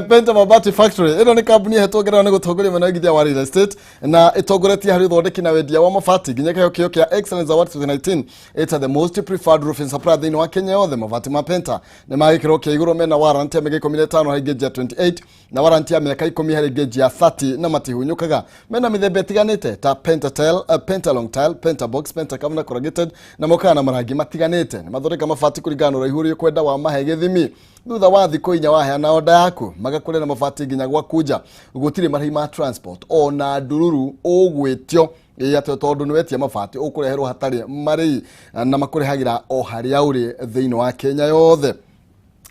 Penta Mabati Factory. Ĩno nĩ kambuni ĩhetwo ngerenwa nĩ gũtongoria mwena wa ũigithia wa real estate na ĩtongoretie harĩ ũthondeki na wendia wa mabati nginya kĩheo kĩo kĩa Excellence Award 2019 ĩta the most preferred roofing supplier thĩinĩ wa Kenya yothe. Mabati ma Penta nĩ ma gĩkĩro kĩa igũrũ, mena warranty ya mĩaka 15 harĩ gauge ya 28 na warranty ya mĩaka 10 harĩ gauge ya 30, na matihunyũkaga. Mena mĩthemba ĩtiganĩte ta Pentatile, Pentalong tile, Pentabox, Pentacam na corrugated, na mokaga na marangi matiganĩte. Nĩ mathondeka mabati kũringana na ũraihu ũrĩa ũkwenda wa mahe gĩthimi. Thutha wa thikũ 4 waheana oda yaku, magakũrĩra mabati nginya gwaku nja. Gũtirĩ marĩhi ma transport ona ndururu ũgwĩtio ĩ atĩ tondũ nĩ wetia mabati, ũkũreherwo hatarĩ marĩhi na makũrehagĩra o harĩa ũrĩ thĩinĩ wa Kenya yothe.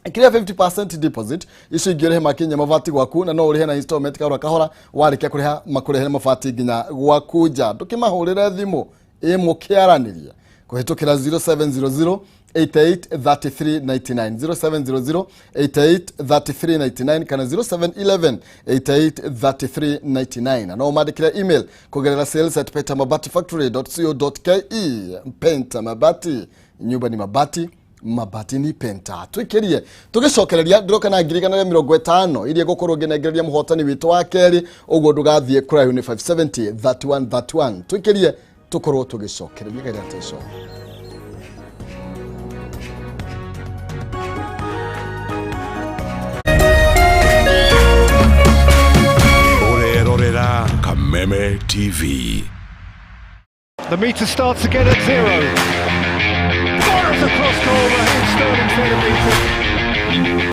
Kĩrĩa 50% deposit, icio ingĩ ũrĩhe makinya mabati gwaku, na no ũrĩhe na installment kahora kahora. Warĩkia kũrĩha, makũrehere mabati nginya gwaku nja. Ndũkĩmahũrĩre thimũ ĩ mũkĩaranĩria kũhĩtũkĩra 0700 88 33 99, 0700 88 33 99 kana 0711 88 33 99, na no ũmandĩkĩre email kũgerera sales@pentamabatifactory.co.ke. Penta Mabati, nyumba ni mabati, mabati ni Penta. Twikirie tugicokereria, ndiroka na 150,000 iria ngũkorwo ngĩnengereria mũhotani witũ wa kerĩ, ũguo ndũgathiĩ kũraihu. Nĩ 570 31 31. Twikirie. Tũkorwo tũgĩcokereria kaira teco. Ũrerorera Kameme TV. The meter starts again at 0. Fires across goal, Raheem Sterling's header beaten.